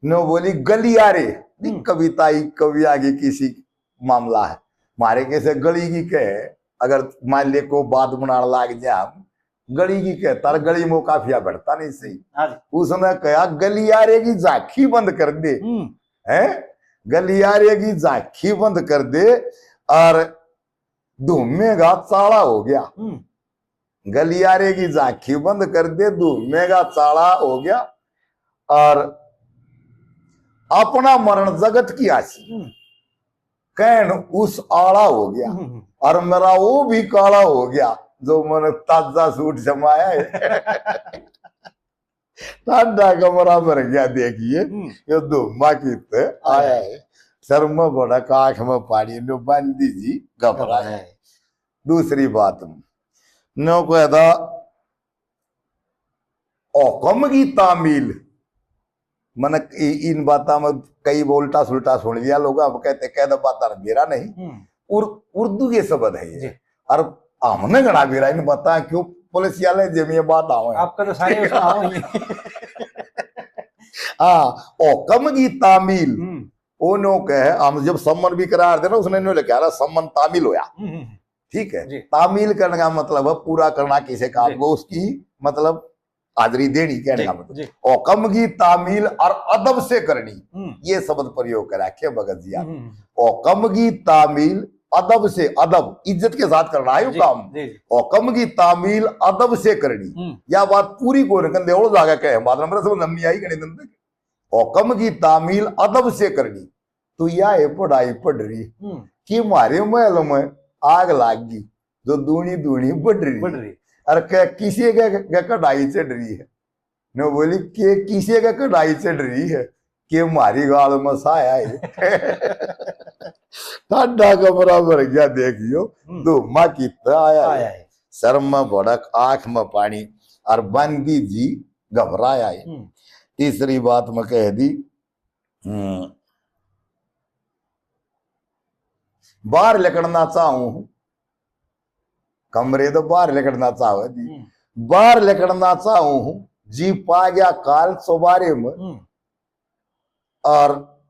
न्यो बोली, गलियारे, हम्म। कविता ही कविया की किसी मामला है, म्हारे कैसे गली की कहे, अगर मान ले को बात बनाने लाग जाए हम, गली की कहे, तार गली में काफिया बढ़ता नहीं सही। हाँ जी। उसने कहा, गलियारे की झांकी बंद कर दे, हम्म। हैं? गलियारे की झांकी बंद कर दे, और धुम्मे का चाला हो गया। हम्म। गलियारे की झांकी बंद कर दे, धुम्मे का चाला हो गया, और अपना मरण जगत की आसी। हम्म। कहन उस आला हो गया, हम्म, हम्म। और मेरा वो भी काला हो गया, जो मैंने ताजा सूट जमाया है। ठाडा कमरा भर गया, देखिए, हम्म। ये धुम्मा कित आया है। सर में भड़क आंख में पानी, न्यो बांदी जी घबराया है। दूसरी बात, न्यो कहता, हुक्म की तामील, मैंने इ-, इन बातों में कई उल्टा सुल्टा सुन लिया लोग, अब कहते, कहते बात मेरा नहीं। हम्म। उर-, उर्दू के शब्द है ये। जी। और हमने घणा बेरा इन बात क्यों पुलिस वाले जब ये बात आवे। आपका तो सारे उसमें आओ ही। हाँ, हुक्म की तामील, हम्म। उन्हों कहे, हम जब सम्मन भी करार देना, उसने इन्हों लिखा रहा, सम्मन तामील होया। हम्म, हम्म, हम्म। ठीक है, जी। तामील करने का मतलब है पूरा करना किसी काम जी। को, उसकी मतलब हाजिरी देनी, कहने जी, का मतलब। जी। हुक्म की तामील और अदब से करनी, हम्म। ये शब्द प्रयोग करा के भगत जी आप। हम्म, हम्म। हुक्म की तामील अदब से, अदब, इज्जत के साथ करना है यो जी, काम। जी, जी। हुक्म की तामील अदब से करनी, हम्म। या बात पूरी को नहीं करते, और जाके कहे, बाद में समझ नहीं आई, घणे दिन तक। हुक्म की तामील अदब से करनी, तू या है पढ़ाई पढ़ रही, हम्म। कि म्हारे महल में आग लाग गई, जो दूनी दूनी बढ़ रही बढ़ है। रही। और के किसी के, के कढ़ाई चढ़ रही है। न्यू बोली, के किसी के कढ़ाई चढ़ रही है, के म्हारी गाल में साया है। ठंडा कमरा भर गया, देखियो, हम्म। धूमा कितना आया है। आया है। सर में भड़क, आंख में पानी, और बंदी जी घबराया है। हम्म। तीसरी बात मैं कह दी, हम्म, बाहर लिकड़ना चाहूं हूं, कमरे तो बाहर लिकड़ना चाहवे जी, हम्म। बाहर लिकड़ना चाहूं हूं, जी पा गया काल चौबारे में। हम्म। और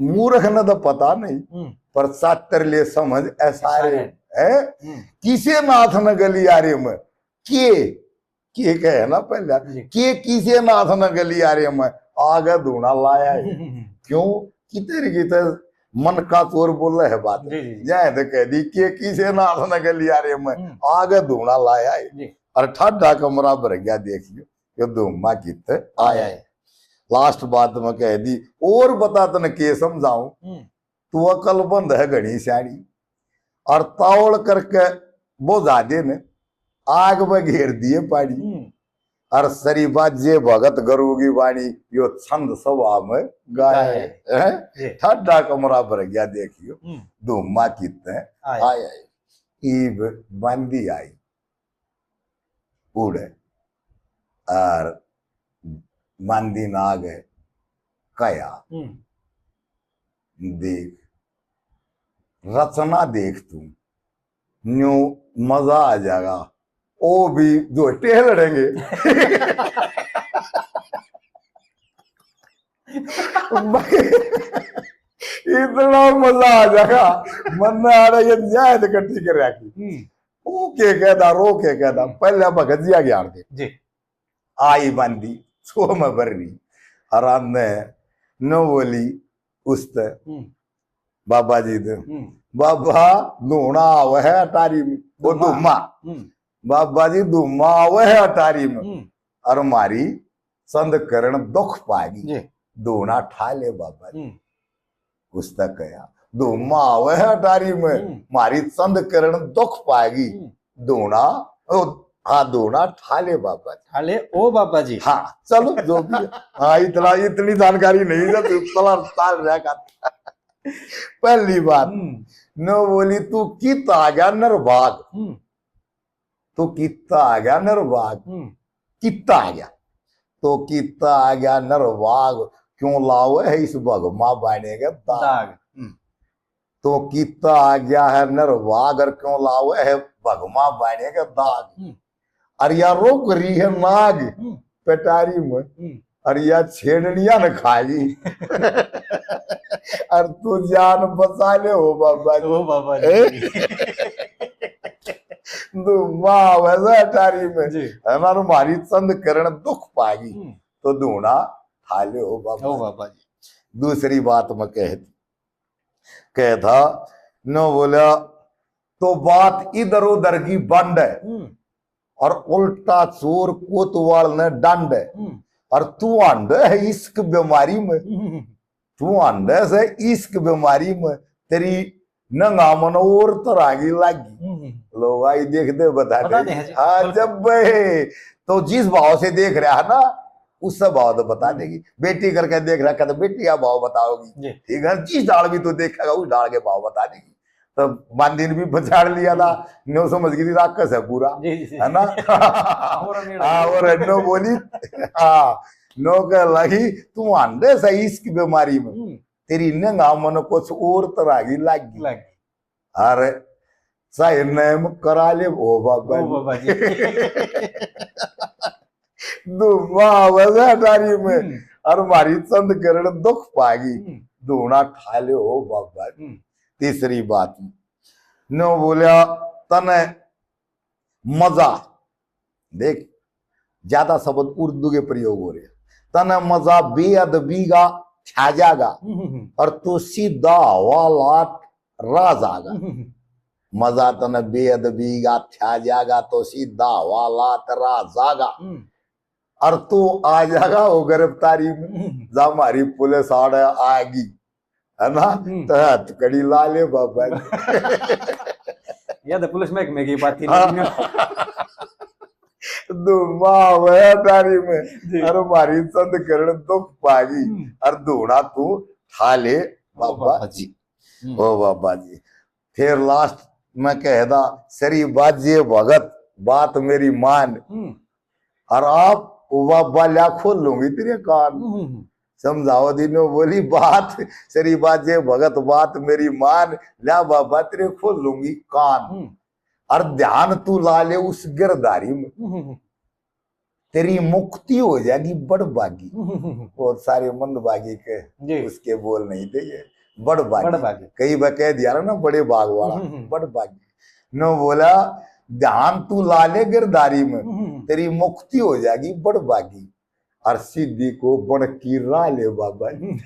मूर्ख ने तो पता नहीं, हम्म। पर चातुर ले समझ असारे। असारे। है? हम्म। किसे नाथ न गलियारे में, के, के कहे ना पहले, जी। के किसे नाथ न गलियारे में आगे धूणा लाया है। क्यों? कितर कितर मन का चोर बोले है बात। जी, जी, जी। यह तो कह दी, के किसे नाथ न गलियारे में हम्म। आगे धूणा लाया है। जी। और ठाडा कमरा भर गया, देखियो, ये धूमा कित आया है। लास्ट बात मैं कह दी, और बता तने के समझाऊं, हम्म। तू अकलमंद है घणी स्याणी, और तावड़ करके बुझा दे ने आग में घेर दिए पानी। हम्म। और सरीबा जे भगत गुरु की वाणी, यो छंद सभा में गाए। गाए। हैं? जी। ठाडा कमरा भर गया, देखियो, हम्म। धूमा कित आया। आया है। ईब बंदी आई उड़े, और बंदी नाग कया, हम्म। देख, रचना देख तू, न्यू मजा आ जाएगा। ओ भी जो टेह लड़ेंगे। इतना मजा आ जाएगा। मन में आ रहा है, ये न्याय तो इकट्ठी कर रखी। हम्म। ओ के कहता, रो के कहता, पहले भगत जी आगे आन दे। जी। आई बंदी, छो में भर रही। आराम ने नो बोली उस ते, हम्म। बाबा जी दे। हम्म। बाबा, धूणा आवे है अटारी में। वो धूमा। धूमा। हम्म। बाबा जी, धूमा आवे है अटारी में। हम्म। और मारी चंद करण दुख पागी। जी। धूणा ठा ले बाबा जी। हम्म। उस ते कया, धूमा आवे है अटारी में, हम्म। मारी चंद करण दुख पागी। हम्म। धूणा, ओ, हाँ, धूणा ठा ले बाबा जी। ठा ले ओ बाबा जी। हाँ, चलो, जो भी है। हाँ, इतना, इतनी जानकारी नहीं है, तू चला, चाल रहा कर। पहली बात, हम्म। नो बोली, तू कित आ गया नरभाग? हम्म। तो कित्ता आ गया नरभाग, हम्म। कित्ता आ गया, तो कित्ता आ गया नरभाग, क्यों लावे है इस भगमा बाणे के दाग? दाग, हम्म। तो कित्ता आ गया है नरभाग और क्यों लावे है भगमा बाणे के दाग? हम्म। और या रोक रही है नाग, हम्म। पेटारी में, हम्म। और या छेड़निया न खाई। और तू जान बचा ले हो बाबा जी। ओ बाबा जी। ए? धूमा आवे से अटारी में। जी। है ना, मारी चंद करण दुख पागी। हम्म। तो धूणा ठा ले हो बाबा ओ जी। बाबा जी। दूसरी बात मैं कह दी, कह था, न बोला, तो बात इधर उधर की बंड है। हम्म। और उल्टा चोर कोतवाल ने डांड है। हम्म। और तू आंडे है इश्क बीमारी में। हम्म। तू आंडे से इश्क बीमारी में, तेरी नंगा मन और तरह की लागी। हम्म। लोग आई देख दे, बता बता दे। दे, हाँ जी, हाँ, बिल्कुल। जब बे, तो जिस भाव से देख रहा है ना, उससे भाव तो बता हम्म। देगी। बेटी करके देख रहा है, तो बेटी का भाव बताओगी। जी। ठीक है, जिस डाल भी तू देखेगा, उस डाल के भाव बता देगी। तो बांदी ने भी पछाड़ लिया था, हम्म। न्यू समझ गई थी राक्षस है पूरा, जी, जी, जी। है ना? और मेरा हाँ, और नो बोली, हाँ, नो कह लगी, तू आंडे से इश्क बीमारी में, हम्म। तेरी नंगा मन कुछ और तरह की लागी। लागी। अरे, चाहे नैम करा ले, ओ बाबा ओ जी। बाबा जी। धूमा आवे से अटारी में, हम्म। और मारी चंद करण दुख पागी। हम्म। धूणा ठा ले, ओ बाबा जी। हम्म। तीसरी बात, नो बोलिया, तने मजा, देख, ज्यादा शब्द उर्दू के प्रयोग हो रहे हैं। तने मजा बेअदबी का ठा जागा, हम्म, हम्म, हम्म। और तू सीधा हवालात राह जागा। हम्म, हम्म, हम्म। मजा तने बेअदबी का ठा जागा, तो सीधा हवालात राह जागा। हम्म। और तू आ जाएगा वो गिरफ्तारी में, हम्म। जा हमारी पुलिस आड़े आएगी, है ना? हम्म। तो हथकड़ी ला ले बाबा जी। या तो पुलिस महकमे की बात ही हाँ। नहीं है। धुआं हुआ डारी में, जी। और हमारी चंद किरण दुख पागी, हम्म। और धूणा तू ठा ले बाबा बाबा जी। हम्म। ओ बाबा जी। फिर लास्ट में कहदा, "सरी बाजे भगत, बात मेरी मान।" हम्म। और आप, "ओ बाबा, ल्या खोल लूंगी तेरे कान।" हम्म, हम्म, हम्म। समझाओ दीनो बोली बात, "सरी बाजे भगत, बात मेरी मान, ल्या बाबा तेरे खोल लूंगी कान।" हम्म। और ध्यान तू ला ले उस गिरधारी में, हम्म, हम्म, हम्म। तेरी मुक्ति हो जाएगी बड़भागी। हम्म, हम्म, हम्म। और सारे मंदभागी के जी। उसके बोल नहीं थे ये, बड़भागी। बड़भागी। कई बार कह दिया ना, बड़े भाग वाला, हम्म, हम्म। बड़भागी। नो बोला, "ध्यान तू ला ले गिरधारी में, हम्म, हम्म। तेरी मुक्ति हो जाएगी बड़भागी।" और सीधी को बन की राह ले बाबा जी।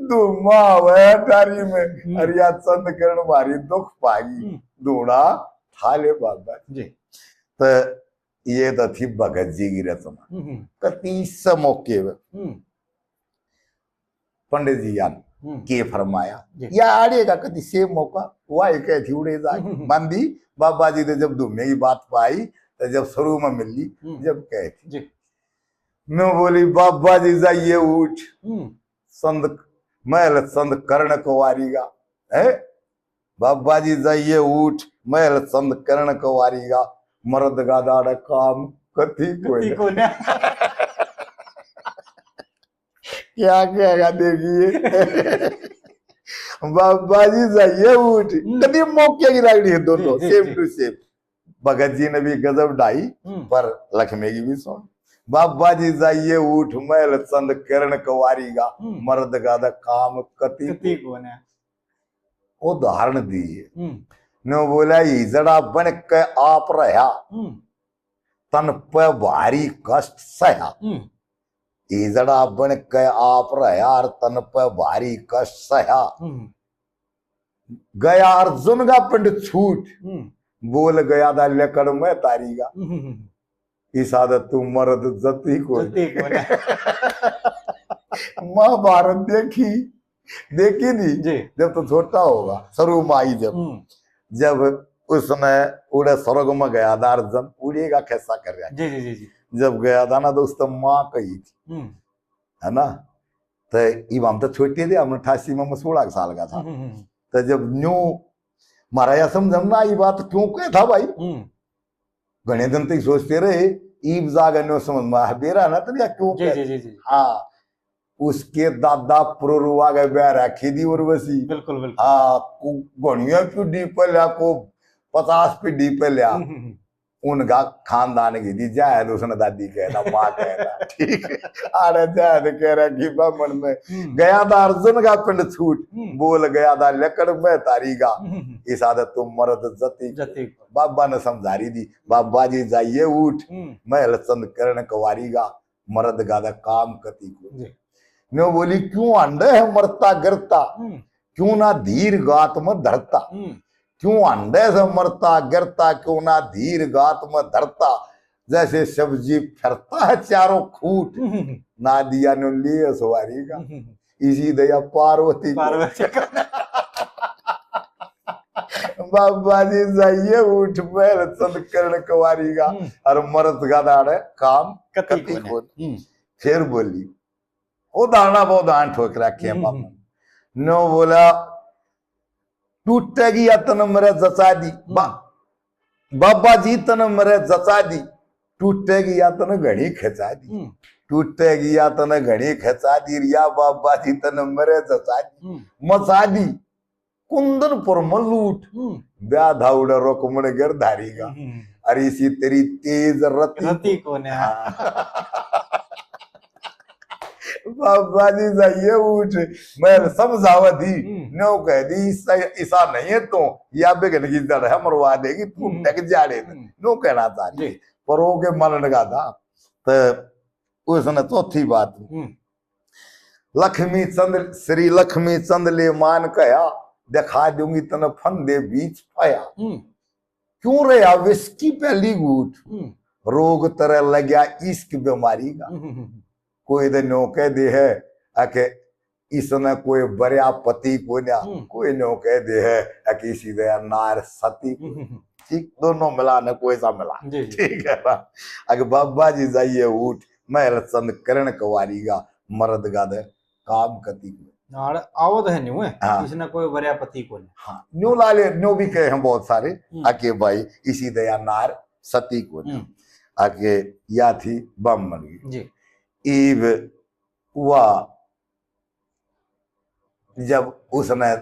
धुआं हुआ डारी में, हम्म। और या चंद किरण मारी दुख पागी, हम्म। धूणा ठा ले बाबा जी। जी। तो ये तो थी भगत जी की रचना। हम्म, हम्म। कति इस मौके पे हम्म। पंडित जी यान हम्म। के फरमाया, जी। या आड़े का कति से मौका, वह एक थी उड़े जा हम्म, हम्म, हम्म। मांदी। बाबा जी ने जब धूमे की बात पाई, तो जब शुरू में मिली, हम्म। जब कहे थी, जी। मैं बोली, "बाबा जी जाइए उठ, हम्म। चंद महल चंद कर्ण कुंवारी का, है? बाबा जी जाइए उठ, महल चंद कर्ण कुंवारी का, मर्द का दाड़ काम कती कती कोई।" कोने। क्या कहेगा, देखिए। बाबा जी जाइए उठ, हम्म। कभी मौके की रागड़ी है दोनों, जी, जी, same जी। To same। भगत जी ने भी गजब ढाई, हम्म। पर लक्ष्मी की भी सुन। बाबा जी जाइए उठ, महल चंद कर्ण कुंवारी का, हम्म। मर्द का दा काम कती कती कोने। उदाहरण दी है। हम्म। ने बोला, "हिजड़ा बन के आप रहा, हम्म। तन पे भारी कष्ट सहा।" हम्म। हिजड़ा बन के आप रहा और तन पे भारी कष्ट सहा। हम्म। गया अर्जुन का पिंड छूट, हम्म। बोल गया दा लकड़ में तारी का। हम्म, हम्म, हम्म। इस आदत तू मर्द जती को जती को ना। महाभारत देखी, देखी नहीं? जी। जब तो छोटा होगा, शुरू में आई जब। हम्म। जब उसने उड़े स्वर्ग में गया था अर्जुन, उड़े का खिस्सा कर रहा। जी, जी, जी, जी। जब गया था ना, तो उसने माँ कही थी, हम्म। है ना? तो इब हम तो छोटे थे, हम अट्ठासी में मैं सोलह साल का था। हम्म, हम्म, हम्म। तो जब न्यू म्हारा या समझ में ना आई बात, क्यों कहे था भाई? हम्म। घणे दिन तक सोचते रहे, ईब जागे न्यू समझ में आ, बेरा ना तो या क्यों जी, कहे? जी, जी, जी। हाँ, उसके दादा पुररुआ के ब्याह रखी थी उर्वशी। बिल्कुल, बिल्कुल। हाँ, कु-, घणिया पीढ़ी पहले को पचास पीढ़ी पहले। हम्म, हम्म, हम्म। उनका खानदान की थी, जायद उसने दादी कहना, माँ कहना, ठीक है। अरे जायद कह रहा कि बामण में हम्म। गया था अर्जुन का पिंड छूट, हम्म। बोल गया था लकड़ में तारी का, हम्म। इस आदत तो मर्द जती। जती। बाबा ने समझा रही थी, "बाबा जी जाइए उठ, हम्म। महल चंद कर्ण कुंवारी का, मर्द का दा काम कती को।" जी। न्यू बोली, "क्यों हांडे है मरता गिरता, हम्म। क्यों ना धीर गात में धरता।" हम्म। क्यों हांडे से मरता गिरता, क्यों ना धीर गात में धरता, जैसे सब्जी फिरता है चारों खूट, हम्म। ना दिया न्यू लिए सवारी का, हम्म। इसी दया पार्वती को। पार्वती का। बाबा जी जाइए उठ महल चंद कर्ण कुंवारी का, हम्म। और मर्द का दाड़े काम कती कती कोने। कोने। हम्म। फिर बोली, उदाहरणा बहुत दान ठोक रखे हैं हम्म, बाबा। हम्म। न्यू बोला, "टूटेगी या तन मरे जचा दी।" बा-, हम्म। "बाबा जी तन मरे जचा दी, टूटेगी या तन घणी खचा दी।" हम्म। "टूटेगी या तन घणी खचा दी, या बाबा जी तन मरे जचा दी।" हम्म। मचा दी कुंदनपुर में लूट, हम्म। ब्याह धाउड़े रुक्मण गिरधारी का। हम्म। अरे इसी तेरी तेज रति रति कोने। हाँ। बाबा जी जाइए उठ, मैं समझावा दी, हम्म। न्यू कह दी, "इसा, इसा नहीं है तो, या बिघन की जड़ है, मरवा देगी, तू हम्म। टक जाड़े।" हम्म। न्यू कहना चाह रही। जी। पर वो के मानने का था। तो उसने चौथी बात, हम्म। लक्ष्मी चंद, श्री लक्ष्मी चंद ले मान कह्या, दिखा दूंगी तने फंदे बीच पाया। हम्म। क्यों रहा विष की पहली घूट, हम्म। रोग तरह लग्या इश्क बीमारी का। हम्म, हम्म, हम्म। कोई तो न्यो कह दे है, अके इसने कोई बरया पति कोन्या, हम्म। कोई न्यो कह दे है, अके इसी दया नार सती कोन्या। हम्म, हम्म, हम्म। ठीक, दोनों मिला ने कोई सा मिला। जी, जी। ठीक है ना? अके बाबा जी जाइए उठ, महल चंद करण कवारी का, मर्द का दे काम कती कोन्या। नाल आवत है न्यू है, हाँ। इसने कोई बरया पति कोन्या। हाँ, न्यू ला ले, न्यू भी कहे हैं बहुत सारे, हम्म। अके भाई, इसी दया नार सती कोन्या। हम्म। अके या थी बामण की। जी। ईब हुआ, जब उसने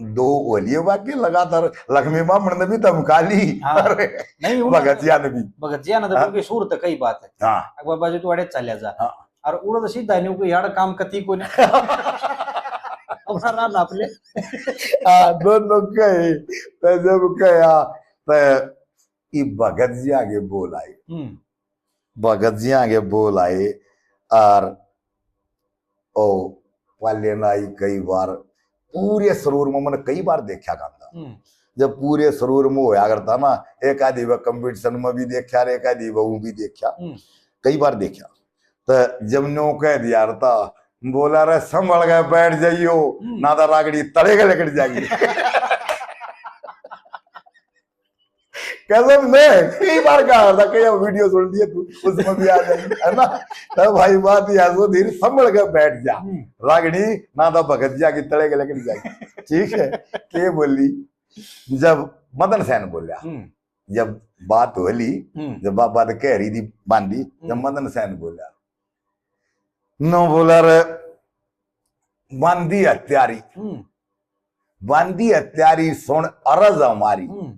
दो होलिये बाकी लगातार, लक्ष्मी बामण ने भी धमका ली, हाँ। अरे, नहीं, उन्होंने भगत जिया ने भी। भगत जिया ने तो हाँ। क्योंकि सूरत कई बात है। हाँ। अब बाबा जी तू अड़े चल्या जा। हाँ। और उड़द सीधा न्यू को यार काम कती कोन्या। अपना राह नाप ले। हाँ, दोनों कहे, तो जब कहा, तो ई भगत जी आगे बोल आए। हम्म। भगत जी आगे बोल आए, और ओ पाले ना आई कई बार, पूरे सरूर में मैंने कई बार देखा गांदा। हम्म। जब पूरे सरूर में होया करता ना, एक आधी बार कंपटीशन में भी देखा, और एक आधी बार ऊं भी देखा, हम्म। कई बार देखा। तो जब न्यो कह दिया था, बोला, "रे, संभल के बैठ जाइयो, हम्म। ना तो रागड़ी तले के लकड़ जाएगी।" कसम से कई बार कहा था, कई वीडियो सुन लिए तू, उसमें भी आ जाएगी, है ना? तो भाई, बात यह सो धीरे संभल के बैठ जा। हम्म। रागड़ी ना तो भगत जा की तले के लकड़ जाएगी। ठीक है, के बोली? जब मदन सेन बोला, हम्म। जब बात होली, हम्म। जब बाबा तो कह रही थी बांधी, जब हम्म। मदन सेन बोला, नो बोला, "रे बांधी हत्यारी, हम्म। बांधी हत्यारी, सुन अरज हमारी। हम्म।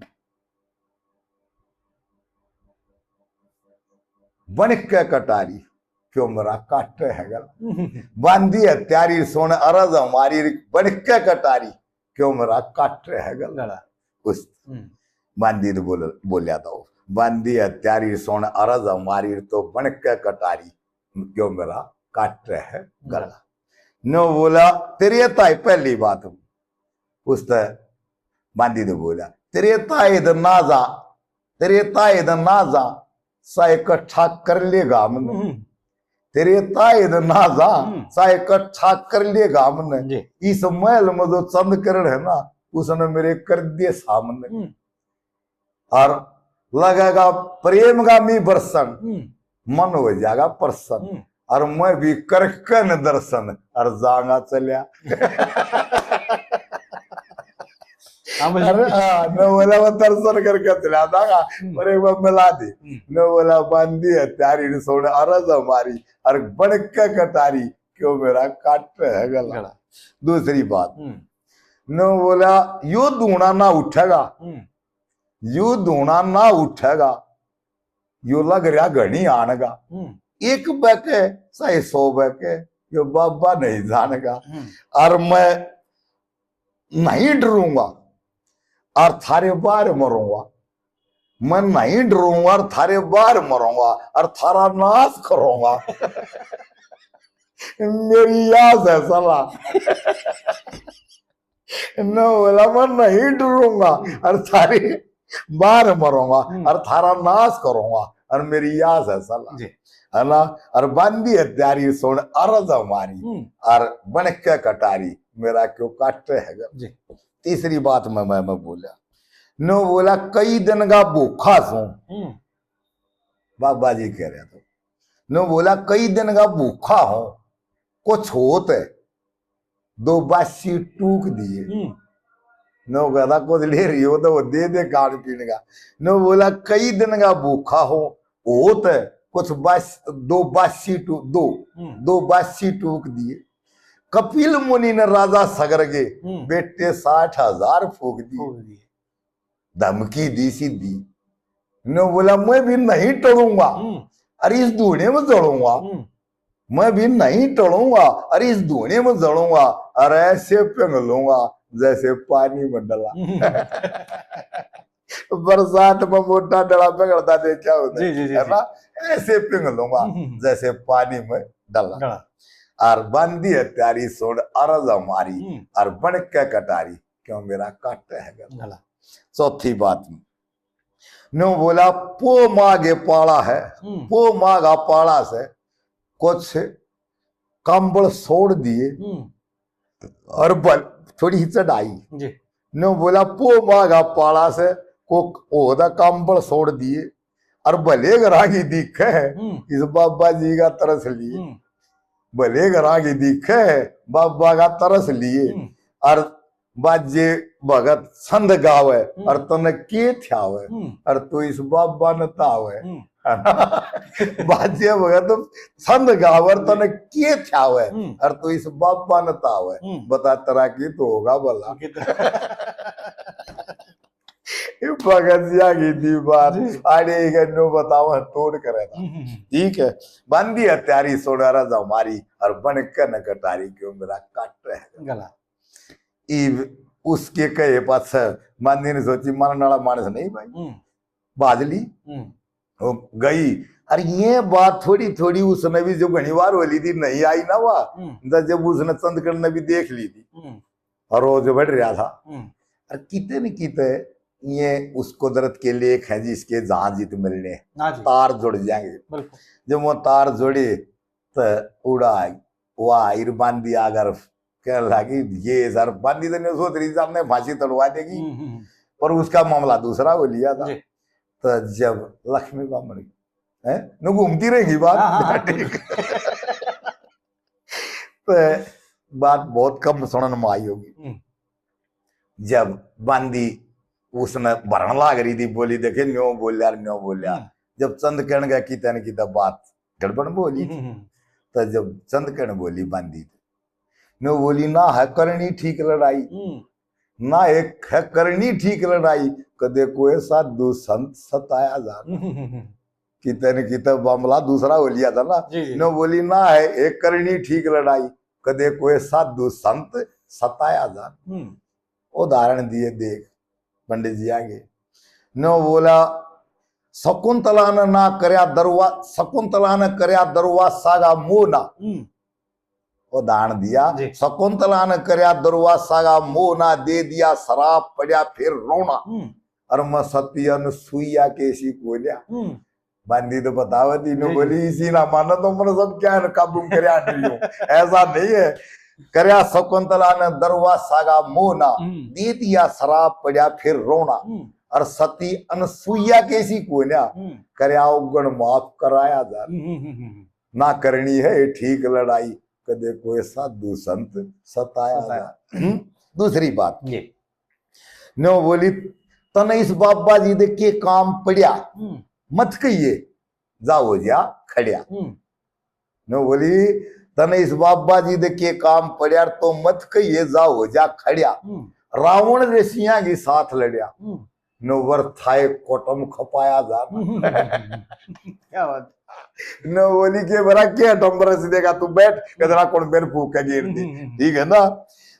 बन के कटारी, क्यों मेरा काटे है गला। हम्म। बांधी हत्यारी, सुन अरज हमारी, बन के कटारी, क्यों मेरा काटे है गला।" गला। उस हम्म। बांधी तो बोल, बोल्या था वो, "बांधी हत्यारी, सुन अरज हमारी, तो बन के कटारी, क्यों मेरा काटे है गला।" गला। नो बोला, "तेरे ताई पहली बात।" उसने बांधी ने बोला, "तेरे ताए द ना जा, तेरे ताए द ना जा, सा इकट्ठा कर लेगा हमने। हम्म। तेरे ताए द ना जा, हम्म। सा इकट्ठा कर लेगा हमने। जी। इस महल में जो चंद करण है ना, उसने मेरे कर दिए सामने।" हम्म। और लगेगा प्रेम का मी बरसन, हम्म। मन हो जाएगा प्रसन्न। हम्म। और मैं भी करके न दर्शन, और जाऊंगा चलिया। हाँ, बस अरे हाँ, मैं बोला, "मैं दर्शन करके चला जाऊंगा, हम्म। पर एक बार मिला दे।" हम्म। मैं बोला, "बांधी हत्यारी, सुन अरज हमारी, और बन के कटारी, क्यों मेरा काटे है गला।" गला। दूसरी बात, हम्म। मैं बोला, "यो धूणा ना उठेगा, हम्म। यो धूणा ना उठेगा, यो लग रहा घणी आण का। हम्म। एक बके चाहे सौ बके, यो बाबा नहीं जाण का।" हम्म। और मैं नहीं डरूंगा और थारे बाहर मरूंगा। मैं नहीं डरूंगा और थारे बाहर मरूंगा और थारा नाश करूंगा। मेरी याद है साला। न बोला, "मैं नहीं डरूंगा और थारे बाहर मरूंगा हम्म। और थारा नाश करूंगा।" और मेरी याद है साला। जी। है ना? और बांधी हत्यारी, सुन अरज हमारी, हम्म। और बन के कटारी, मेरा क्यों काटे है गला। जी। तीसरी बात में मैं, मैं बोला, नो बोला, "कई दिन का भूखा सूं।" हम्म। बाबा जी कह रहे तो, नो बोला, "कई दिन का भूखा हूं, कुछ होत दो बासी टूक दिए।" हम्म। नो कहता, "कुछ ले रही हो तो वो दे दे खान पीने का।" नो बोला, "कई दिन का भूखा हो, होत कुछ बास-, दो बासी टू-, दो, हम्म। दो बासी टूक दिए। कपिल मुनि ने राजा सगर के हम्म। बेटे साठ हजार फूक दिए।" फूक दिए। धमकी दी सीधी। नो बोला, "मैं भी नहीं टलूंगा, हम्म। अरे इस धूणे में जलूंगा। हम्म। मैं भी नहीं टलूंगा, अरे इस धूणे में जलूंगा, अरे ऐसे पिघलूंगा जैसे पानी में डला।" हम्म। बरसात में मोटा डला पिघलता देखा होता जी, जी, जी, है जी। ना? ऐसे पिघलूंगा हम्म। जैसे पानी में डला। डला। और बांधी हत्यारी, सुन अरज हमारी, हम्म। और बन के कटारी, क्यों मेरा काटे है गला। गला। चौथी बात, न्यू बोला, पो माँ के पाला है, हम्म। पो माँ का पाला से कुछ कंबल छोड़ दिए हम्म। और बल थोड़ी ही चढ़ाई। जी। न्यू बोला, पो माँ का पाला से को ओदा कंबल छोड़ दिए और भले घरां की दिखे है, हम्म। इस बाबा जी का तरस लिए। हम्म। भले घरां की दिखे है, बाबा का तरस लिए। हम्म। और बाजे भगत छंद गावे, हम्म। और तने के थ्यावे, हम्म। और तू इस बाबा न तावे। हम्म। है ना? बाजे भगत छंद गावे, और तने के थ्यावे, हम्म। और तू इस बाबा न तावे। हम्म। बता तेरा की तो होगा भला। कितना ये भगत जी आ गई थी बात। जी। आड़े एक अन्नो बताओ, तोड़ करे था। हम्म, हम्म, हम्म। ठीक है, बांधी हत्यारी सोना राजा हमारी, और बन के न कटारी क्यों मेरा काट रहे गला। इब उसके कहे पाछे बांधी ने सोची, मारने वाला मानस नहीं भाई। हम्म। बाज ली। हम्म। वो गई। अरे ये बात थोड़ी थोड़ी उसने भी जो घणी बार हो ली थी, नहीं आई ना वा, हम्म। तो जब उसने चंदकण ने भी देख ली थी, हम्म। और वो जो बढ़ रहा था, हम्म। और किते न किते ये उस कुदरत के लेख हैं जिसके जहां जीत मिलने, हाँ जी। तार जुड़ जाएंगे। बिल्कुल। जब वो तार जुड़े तो उड़ा, वाह, इर बांधी आगर कहने लगी, ये सर बांधी तो नहीं सोच रही सामने फांसी तड़वा देगी, हम्म, हम्म, हम्म। पर उसका मामला दूसरा हो लिया था। जी। तो जब लक्ष्मी बामणी है न घूमती रहेगी बात, हाँ, हाँ, हाँ। ठीक। तो बात बहुत कम सुनने में आई होगी। हम्म। जब बांधी उसने भरण लाग रही थी, बोली, देखे न्यो बोल्या, न्यो बोल्या। हम्म। जब चंदकण गया किते न किते बात गड़बड़ बोली थी। हम्म, हम्म। तो जब चंदकण बोली बांधी, न्यो बोली, ना है करनी ठीक लड़ाई, हम्म। ना एक है करनी ठीक लड़ाई, कदे कोई साधु संत सताया जा। हम्म, हम्म, हम्म। किते न किते मामला दूसरा हो लिया था ना। जी, जी। न्यो बोली, ना है एक करनी ठीक लड़ाई, कदे कोई साधु संत सताया जा। हम्म। उदाहरण दिए देख पंडित जी आगे। न्यो बोला, शकुंतला ने ना करया दरवा-, शकुंतला ने करया दुर्वासा का मोह ना। हम्म। उदाहरण दिया, जी। शकुंतला ने करया दुर्वासा का मोह ना, दे दिया शराप, पड़या फिर रोना। हम्म। और मैं सती अनसुईया कैसी कोन्या। हम्म। बांधी तो बतावे तीनों जी, जी। बोली, इसी ना मानो तो मन सब क्या है, काबू में करया नहीं हूँ। ऐसा नहीं है। करया शकुंतला ने दुर्वासा का मोह ना, हम्म। दे दिया शराप, पड़या फिर रोना। हम्म। और सती अनसुईया कैसी कोन्या, हम्म। करया उगण माफ कराया जा। हम्म, हम्म, हम्म, हम्म। ना करनी है ठीक लड़ाई, कदे कोई साधु संत सताया सताया। जा। हम्म? दूसरी बात, जी। न्यो बोली, तने इस बाबा जी दे के काम पड़या, हम्म। मत कहिए, जा हो जा खड़या। हम्म। न्यो बोली, तने इस बाबा जी दे के काम पड़या, तो मत कहिए, जा हो जा खड़या। हम्म। रावण ऋषियां की साथ लड़या। हम्म। नो वर्थाए कोटम खपाया जा। क्या बात। नो बोली के बरा के टम्बर से देगा, तू बैठ, कदरा कौन बेन फूक के गिर दे। हम्म, हम्म, हम्म। ठीक है ना?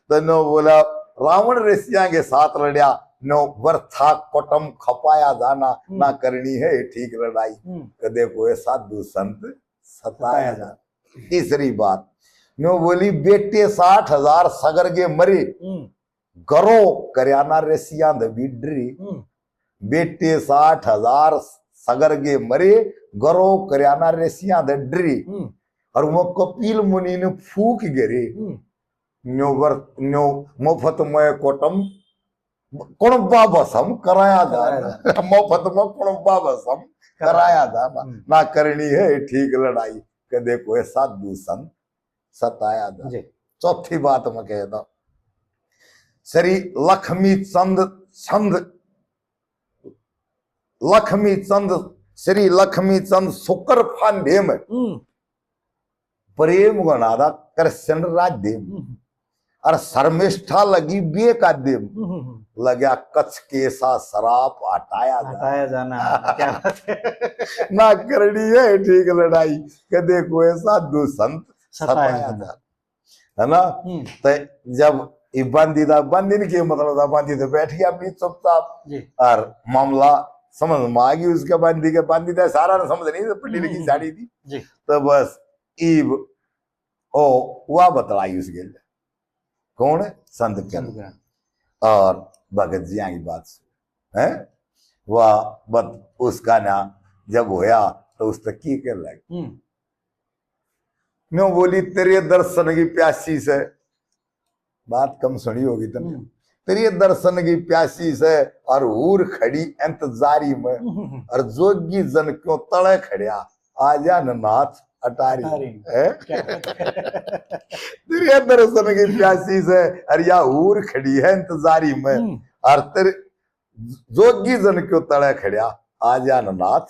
तो नो बोला, रावण ऋषियां के साथ लड़या, नो वरथा कोटम खपाया जाना, हम्म। ना करनी है ठीक लड़ाई, हम्म। कदे कोई साधु संत सताया सताया जाना। तीसरी बात, नो बोली, बेटे साठ हजार सगर के मरे, हम्म। गरो करियाना ऋषियां दे भी डरी। हम्म। बेटे साठ हजार सगर के मरे, गरो करियाना ऋषियां दे डरी। हम्म। और वो कपिल मुनि ने फूक गिरे। हम्म। न्यो वर-, न्यो मुफ्त में कोटम कुणबा भसम कराया कराया जाना। जाना। मुफ्त में कुणबा भसम कराया कराया जाना। हम्म। ना करनी है ठीक लड़ाई, कदे कोई साधु संत सताया जाना। जी। चौथी बात मैं कहता, श्री लक्ष्मी चंद, चंद, लक्ष्मी चंद, श्री लक्ष्मी चंद शुक्र फांदे में हम्म। प्रेम घना दा कृष्ण राधे में। हम्म। और शर्मिष्ठा लगी बेकादे में। हम्म, हम्म, हम्म। लग्या कच्छ केसा सराप हटाया जा। हटाया जाना, क्या बात है। ना करनी है ठीक लड़ाई, कदे कोई साधु संत सताया सताया जाना। जा। है ना? हम्म। तो जब ये बांदी था, बांदी ने के मतलब था, बांदी तो बैठ गया अपनी चुपचाप। जी। और मामला समझ में आ गई उसके बांदी के, बांदी तो सारा ने समझ नहीं, तो पढ़ी लिखी हम्म। साड़ी थी। जी। तो बस ईब ओ वा बतलाई उस गेल। कौन? संत चंद चंद किरण। और भगत जी आगे बात सुन, हैं? वाह, बत उसका ना जब होया तो उस तक की कह लग। हम्म। न्यू बोली, "तेरे दर्शन की प्यासी से।" बात कम सुनी होगी तुमने। हम्म। "तेरे दर्शन की प्यासी से और हूर खड़ी इंतजारी में, हम्म। और जोगी जन क्यों तले खड़या, आ जा न नाथ अटारी।" अटारी। हैं? क्या बात है। "तेरे दर्शन की प्यासी से और या हूर खड़ी है इंतजारी में, हम्म। और तेरे जोगी जन क्यों तले खड़या, आ जा न नाथ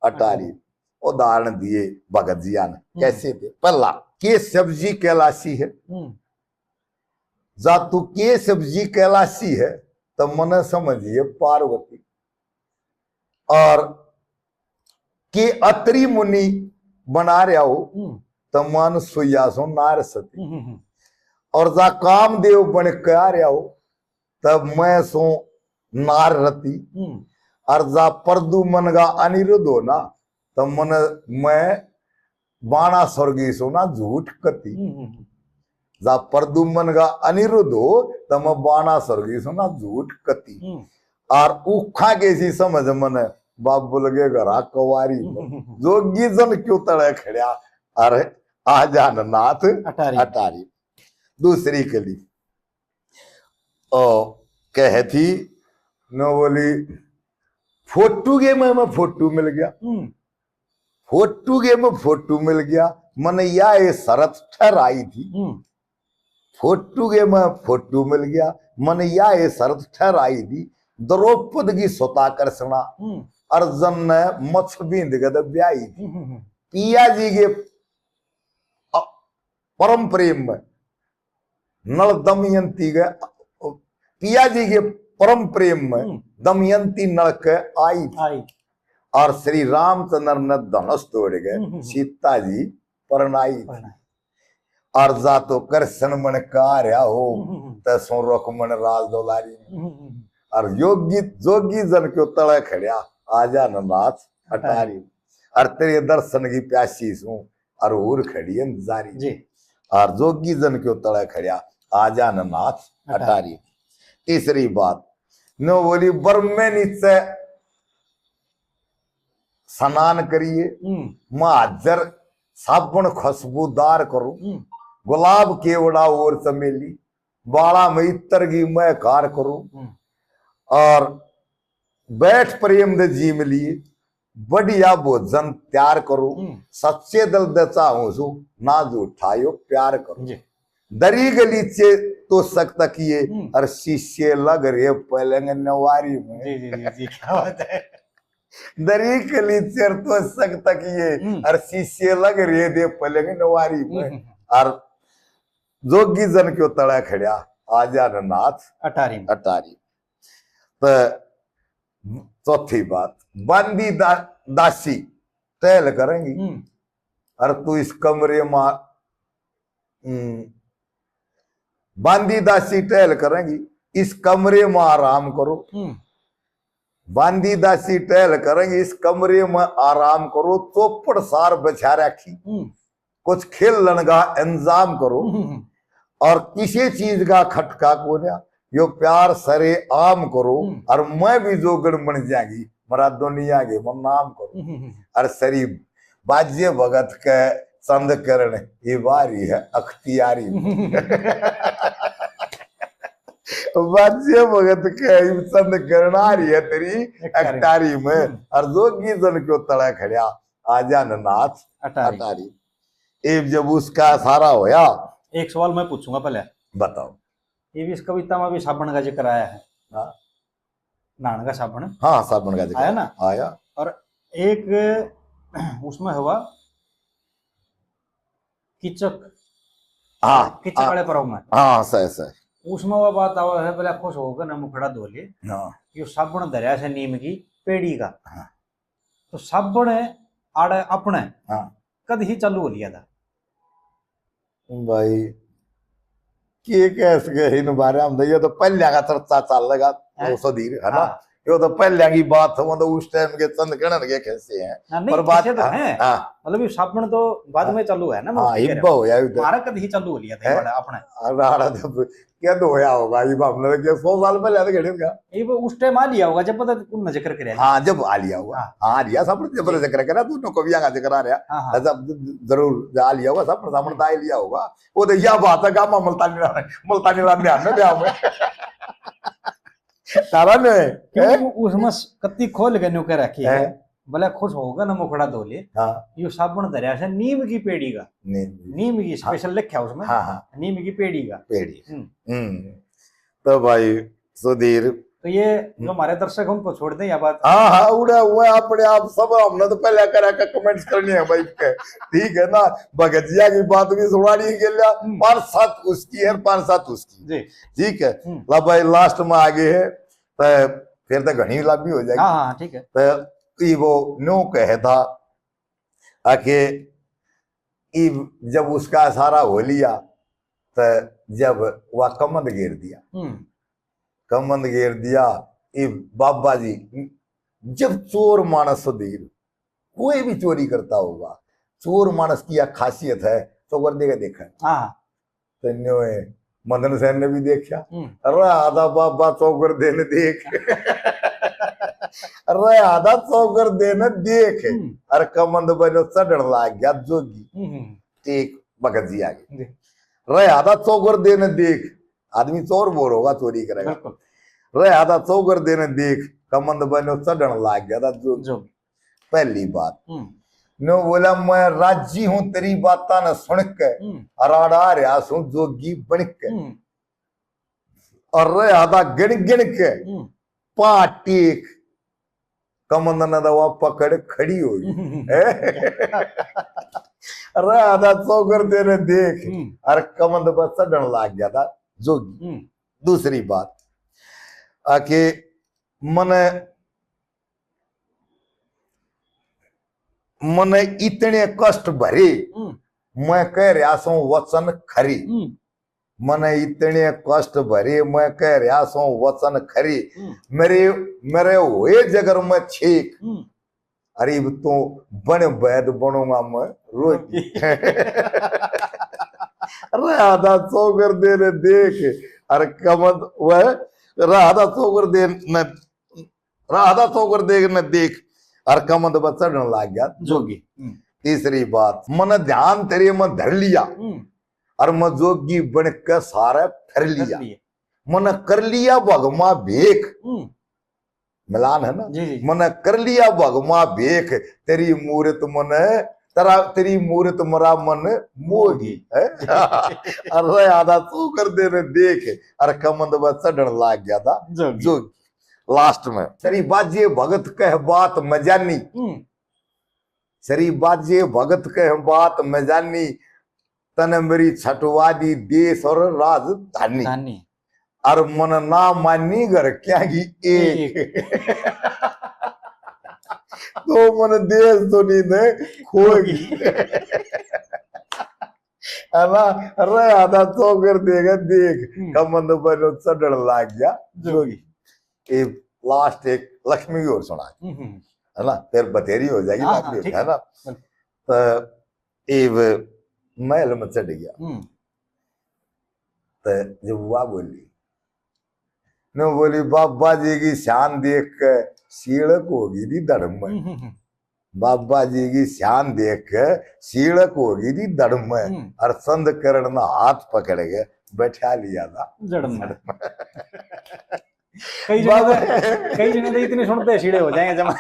अटारी।" अटारी। उदाहरण दिए भगत जिया ने। हम्म। कैसे थे? पहला, केशव जी कैलाशी है। हम्म। जा तू केशव जी कैलाशी है, तो मने समझिए पार्वती। और के अत्रि मुनि बना रहा हो, हम्म। तो मन सुइया सो नार सती। हम्म, हम्म, हम्म। और जा कामदेव बन के आ रहा हो, तब मैं सो नार रती। हम्म। और जा प्रदुमन का अनिरुद्ध हो ना, तो मन, मैं बाणा स्वर्गी सो ना झूठ कती। हम्म, हम्म, हम्म। जा प्रदुमन का अनिरुद्ध हो, तो मैं बाणा स्वर्गी सो ना झूठ कती। हम्म। और उखा कैसी समझ मन बाबुल के घरा कवारी में। हम्म, हम्म, हम्म। जोगी जन क्यों तले खड़या, अरे आ जा न नाथ अटारी। अटारी। दूसरी कली ओ कहे थी, न बोली, "फोटू के में, में फोटू मिल गया।" हम्म। "फोटू के में फोटू मिल गया, मन या ये शरत ठहराई थी।" हम्म। "फोटू के में फोटू मिल गया, मन या ये शरत ठहराई थी। द्रौपद की सुता कृष्णा, हम्म। अर्जुन ने मछ बींद के तो ब्याही थी।" हम्म, हम्म, हम्म। पिया जी के, अ, परम प्रेम में नल दमयंती के, पिया जी के परम प्रेम में हम्म। दमयंती नल के आई थी। आई। और श्री रामचंद्र ने धनुष तोड़ के हम्म, हम्म, हम्म। सीता जी परणाई थी। परणाई। और जा तो कृष्ण मन का रहा हो, हम्म, हम्म, हम्म। तो सो रुक्मण राज दुलारी। हम्म, हम्म, हम्म। और योगी, जोगी जन क्यों तले खड़या, आ जा न नाथ अटारी। अटारी। और तेरे दर्शन की प्यासी सूं, और हूर खड़ी इंतजारी। जी। और जोगी जन क्यों तले खड़या, आ जा न नाथ अटारी। अटारी। तीसरी बात, नो बोली, बरमे नीचे स्नान करिए, हम्म। मैं हाजर साबुन खुशबूदार करूं, हम्म। गुलाब केवड़ा और चमेली, बाला में इत्र की मैं कार करूं, हम्म। और बैठ प्रेम दे जीम लिए, बढ़िया भोजन तैयार करूं, हम्म। सच्चे दिल दे चाहूं सू, ना झूठा यो प्यार करूं। जी। दरी गलीचे तोसक तकिए, हम्म। और शीशे लग रहे पलंग नवारी में। जी, जी, जी, जी, क्या बात है। दरी गलीचे तोसक तकिए, हम्म। और शीशे लग रहे दे पलंग नवारी में। हम्म। और जोगी जन क्यों तले खड़या, आ जा न नाथ अटारी। अटारी। तो चौथी बात, बांदी दा-, दासी टहल करेंगी। हम्म। और तू इस कमरे में, हम्म, बांदी दासी टहल करेंगी, इस कमरे में आराम करो। हम्म। बांदी दासी टहल करेंगी, इस कमरे में आराम करो, चौपड़ सार बिछा रखी। हम्म। कुछ खेलन का इंतजाम करो। हम्म। और किसी चीज का खटका कोन्या, यो प्यार सरे आम करो। हम्म। और मैं भी जोगण बन जाएगी, मरा दुनिया के मैं नाम करो। हम्म। और सरी बाजे भगत के चंद करण ये बारी है अख्तियारी में। हम्म। बाजे भगत के चंद करण आ रही है तेरी अख्तियारी। अख्तियारी में। हम्म। और जोगी जन क्यों तले खड़या, आ जा न नाथ अटारी। अटारी। इब जब उसका सारा होया। एक सवाल मैं पूछूंगा पहले। बताओ। ये भी इस कविता में भी साबण का जिक्र आया है। हाँ। नहाने का साबण। हाँ, साबण का जिक्र आया ना? आया। और एक उसमें हुआ कीचक। हाँ, कीचक हाँ। वाले पर्व में। हाँ, सही, सही। उसमें वो बात आवे है, बोले खुश होकर ना मुखड़ा धो ले। हाँ। यो साबण धरया से नीम की पेड़ी का। हाँ। तो साबण आड़े अपने हाँ। कद ही चालू हो लिया था? भाई, के कह सके इन बारे में, ये तो पहले का चर्चा चल लगा, हाँ। वो सुधीर, है ना? हाँ। यो तो पहले की बात है, वो तो उस टाइम के चंद किरण के किस्से हैं। हाँ, नहीं, पर बात किस्से तो हाँ, हैं। हाँ। मतलब ये साबण तो बाद में चालू है ना, मैं हाँ, उसकी कह रहा इब्बा हूँ। होया उधर। हमारा कद ही चालू हो लिया था ये है? वाला अपना। अरे, आड़ा तो क्या तो होया होगा, ये बाप ने क्या सौ साल पहले तो घड़े का। ये वो उस टाइम आ लिया होगा जब पता उनने जिक्र करे। हाँ, जब आ लिया होगा। हाँ। हाँ, आ लिया सब, जब पता जी। जिक्र करा, दोनों कवियां का जिक्र आ रहा। हाँ, हाँ। जब जरूर आ लिया होगा, सब सामने तो आ ही लिया होगा। वो तो यह बात है, गामा मुल्तानी राम, मुल्तानी राम ने आने ब्याह में। तारा ने, क्यों हैं? वो उसमें स-, कत्ती खोल के न्यू के रखी है। हैं? भले खुश होगा ना मुखड़ा धो ले। हाँ। यो साबुन धरया से नीम की पेड़ी का। नीम की। नीम की हाँ। स्पेशल लिखा उसमें। हाँ, हाँ। नीम की पेड़ी का। पेड़ी। हम्म। हम्म। तो भाई सुधीर। तो ये जो हम्म। हमारे दर्शक हैं, उनको छोड़ दें या बात? हाँ, हाँ, उड़ा हुआ है अपने आप सब। हमने तो पहले करा के कमेंट्स करनी है भाई के, ठीक है ना? भगत जिया की बात भी सुनानी है, गेल्या हम्म। पाँच सात उसकी है, पाँच सात उसकी। जी। ठीक है, हम्म। ला भाई, लास्ट में आ गए हैं, तो फिर तो घणी लंबी हो जाएगी। हाँ, हाँ, ठीक है। तो ई वो न्यू कहे था, आके ई जब उसका सारा हो लिया, तो जब वह कमंद घेर दिया, हम्म। कमंद घेर दिया, ई बाबा जी, जब चोर मानस सुधीर, कोई भी चोरी करता होगा, चोर मानस की यह खासियत है, चौगरदे के देखा। हाँ। तो न्योए मदन सेन ने भी देखा। हम्म। अरे आधा बाबा चौगरदे ने देख। अरे आधा चौगरदे ने देख। हम्म। अरे कमंद बनो चढ़न लाग गया जोगी। हम्म, हम्म। एक भगत जी आ गए। जी। रे आधा चौगरदे ने देख, आदमी चोर बोर होगा, चोरी करेगा। बिल्कुल। रे आधा चौगरदे ने देख, कमंद बनो चढ़न लाग गया था जोगी। जोगी। पहली बात। हम्म। न्यू बोला, मैं राजी हूँ तेरी बातां ने सुन के, हम्म। और आड़ा आ रहा सूं जोगी बन के। हम्म। और रे आधा गिण गिण के, हम्म। पा टेक, कमंद ने दवा पकड़ खड़ी हो गई। हम्म। रे आधा चौगरदे ने देख, हम्म। और कमंद पर चढ़न लाग गया था जोगी। हम्म। दूसरी बात, आके मने, मने इतने कष्ट भरे, हम्म। मैं कह रहा सूं वचन खरे। हम्म। मने इतने कष्ट भरे, मैं कह रहा सूं वचन खरे। हम्म। मेरे, मेरे होए जगर में छेक। हम्म। अरे, इब तो बन वैद बनूंगा मैं रोगी। अरे, आधा चौगरदे ने देख, अरे, कमंद वह, अरे, आधा चौगरदे ने, अरे, आधा चौगरदे ने देख, अरे, कमंद पर चढ़न लाग गया जोगी। हम्म। तीसरी बात, मन ध्यान तेरे में धर लिया, हम्म। और मैं जोगी बन के सारे फिर लिया। फिर लिया। मन कर लिया भगमा भेख। हम्म। मिलान है ना? जी, जी। मन कर लिया भगमा भेख, तेरी मूरत मन, तेरा, तेरी मूरत मरा मन मोगी, है? अरे आधा चौगरदे ने देख, अरे कमंद पर चढ़न लाग गया था जोगी। जोगी। लास्ट में, तेरी बाजे भगत कह बात मैं जानी। हम्म। तेरी बाजे भगत कह बात मैं जानी, तने मेरी छटवा दी देश और राजधानी। धानी। और मन ना मानी घर क्या की एक। एक। तो मन देश तो नहीं दे खोगी। है ना? अरे आधा चौगरदे के देख, हम्म। कमंद पर चढ़न लाग गया जोगी। जोगी। ये लास्ट एक लक्ष्मी की और सुना, हम्म, हम्म। है ना? फिर बतेरी हो जाएगी हाँ, बात हाँ, भी, ठीक है ना? है। तो इब महल में चढ़ गया। हम्म। तो जब वह बोली, न्यू बोली, बाबा जी की शान देख के सीलक होगी थी धड़ में। हम्म, हम्म, हम्म। बाबा जी की शान देख के सीलक होगी थी धड़ में। हम्म। और चंद किरण ने हाथ पकड़ के बैठा लिया था जड़ में। जड़ में। कई जने बाबा तो, कई जने तो इतने सुनते सीढ़े हो जाएंगे जमा।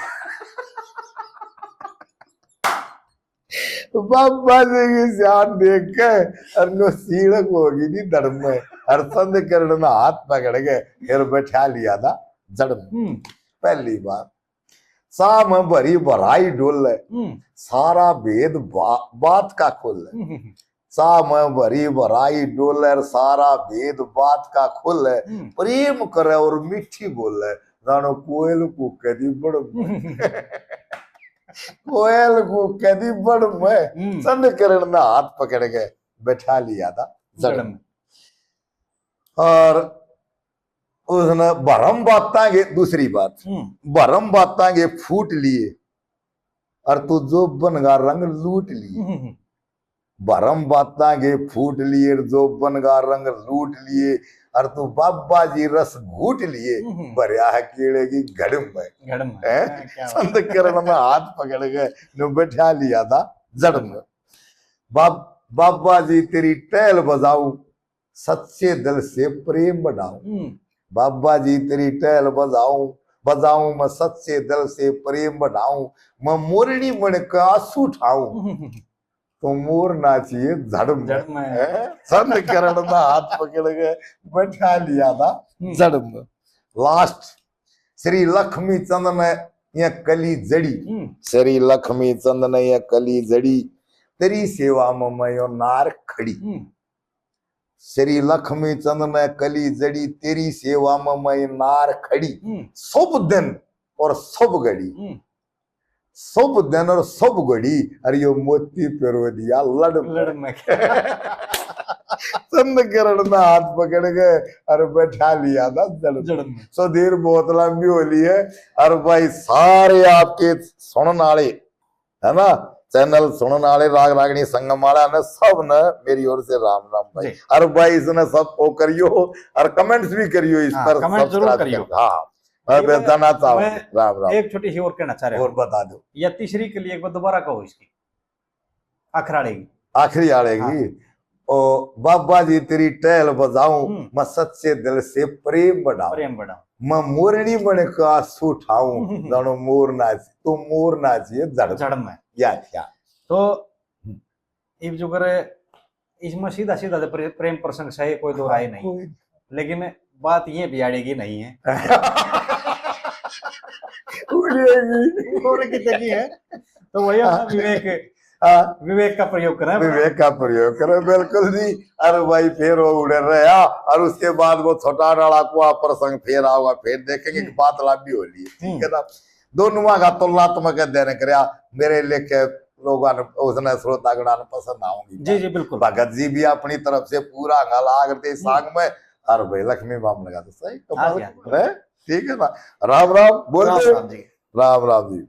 बाबा जी की शान देख के और नो सीलक होगी थी धड़ में, और चंद किरण ने हाथ पकड़ के फिर बैठा लिया था जड़ में। हम्म। पहली बार। चाह में भरी भराई डोले, हम्म। सारा भेद बा-, बात का खोले। हम्म, हम्म, हम्म। चाह में भरी भराई डोले, सारा भेद बात का खोले। हम्म। प्रेम करे और मीठी बोले, जानो कोयल कूके थी बड़ में। कोयल कूके थी बड़ में। हम्म। चंद किरण ने हाथ पकड़ के बैठा लिया था जड़ जड़ में। में। और उसने भरम बातां के, दूसरी बात, हम्म। भरम बातां के फूट लिए, और तू जोबन का रंग लूट लिए। हम्म। भरम बातां के फूट लिए, जोबन का रंग लूट लिए, और तू बाबा जी रस घूट लिए, हम्म। भरया है कीड़े की घड़ में। घड़ में। हैं? हाँ, क्या बात। संत करण में हाथ पकड़ के न बैठा लिया था जड़ में। बाब-, बाबा जी तेरी टहल बजाऊं, सच्चे दिल से प्रेम बढ़ाऊं। हम्म। बाबा जी तेरी टहल बजाऊं, बजाऊं मैं सच्चे दिल से प्रेम बढ़ाऊं, मैं मोरनी बन के आंसू ठाऊं। हम्म। तो मोर नाचिए झड़ में। झड़ में। हैं? संत करण में हाथ पकड़ के बैठा लिया था हम्म। जड़ में। लास्ट, श्री लक्ष्मी चंद ने यह कली जड़ी। हम्म। श्री लक्ष्मी चंद ने यह कली जड़ी, तेरी सेवा में मैं यो नार खड़ी। हम्म। श्री लक्ष्मी चंद ने कली जड़ी, तेरी सेवा में मैं नार खड़ी। हम्म। शुभ दिन और शुभ घड़ी, हम्म। शुभ दिन और शुभ घड़ी, अरे यो मोती पिरो दिया लड़ में। लड़ में। संत करण में हाथ पकड़ के और बैठा लिया था जड़ में। जड़ में। सुधीर, बहुत लंबी हो ली है। और भाई, सारे आपके सुनन आले, है ना, चैनल सुनन आले, राग रागनी संगम वाला ने, सब ने मेरी ओर से राम राम भाई। जी। और भाई, इसने सब को करियो और कमेंट्स भी करियो इस हाँ, पर, कमेंट जरूर subscribe करियो। कर, हाँ। मैं लेकिन बताना चाहूँ, मैं राम राम। एक छोटी सी और कहना चाह रहा और हूँ। बता दो। या तीसरी के लिए एक बार दोबारा कहो इसकी, आखिर आलेगी। आखिरी आलेगी। हाँ। ओ बाबा जी तेरी टहल बजाऊं, हम्म। मैं सच्चे दिल से प्रेम बढ़ाऊं। प्रेम बढ़ाऊं। मैं मोरनी बन के आंसू ठाऊं, हम्म। जानो मोर नाच, तू मोर नाचिए जड़ में। जड़ में। या क्या? तो हम्म। इब जो करे, इसमें सीधा सीधा तो प्रे-, प्रेम प्रसंग सही, कोई दो हाँ, राय नहीं। कोई लेकिन बात ये भी आड़ेगी नहीं है। उड़ेगी। और कितने की है? तो वही अपना हाँ। विवेक, हाँ। विवेक का प्रयोग करें अपना। विवेक का प्रयोग करें, बिल्कुल जी। अरे भाई, फिर वो उड़े रहा, और उसके बाद वो छोटा डाला को आप प्रसंग फिर आओगा, फिर देखेंगे कि हम्म। बात लंबी हो रही है, ठीक है हम्म। ना? दोनों का तुलनात्मक अध्ययन करया, मेरे लेखे लोगों ने, उसने श्रोतागणा ने पसंद आऊंगी जी, बात। जी, बिल्कुल। भगत जी भी अपनी तरफ से पूरा हंगाला करते हम्म। सांग में, और भाई लक्ष्मी बामन का तो सही कमाल हाँ जी, हाँ जी। है, ठीक है ना? राम राम बोल राम दो। राम जी। राम राम जी।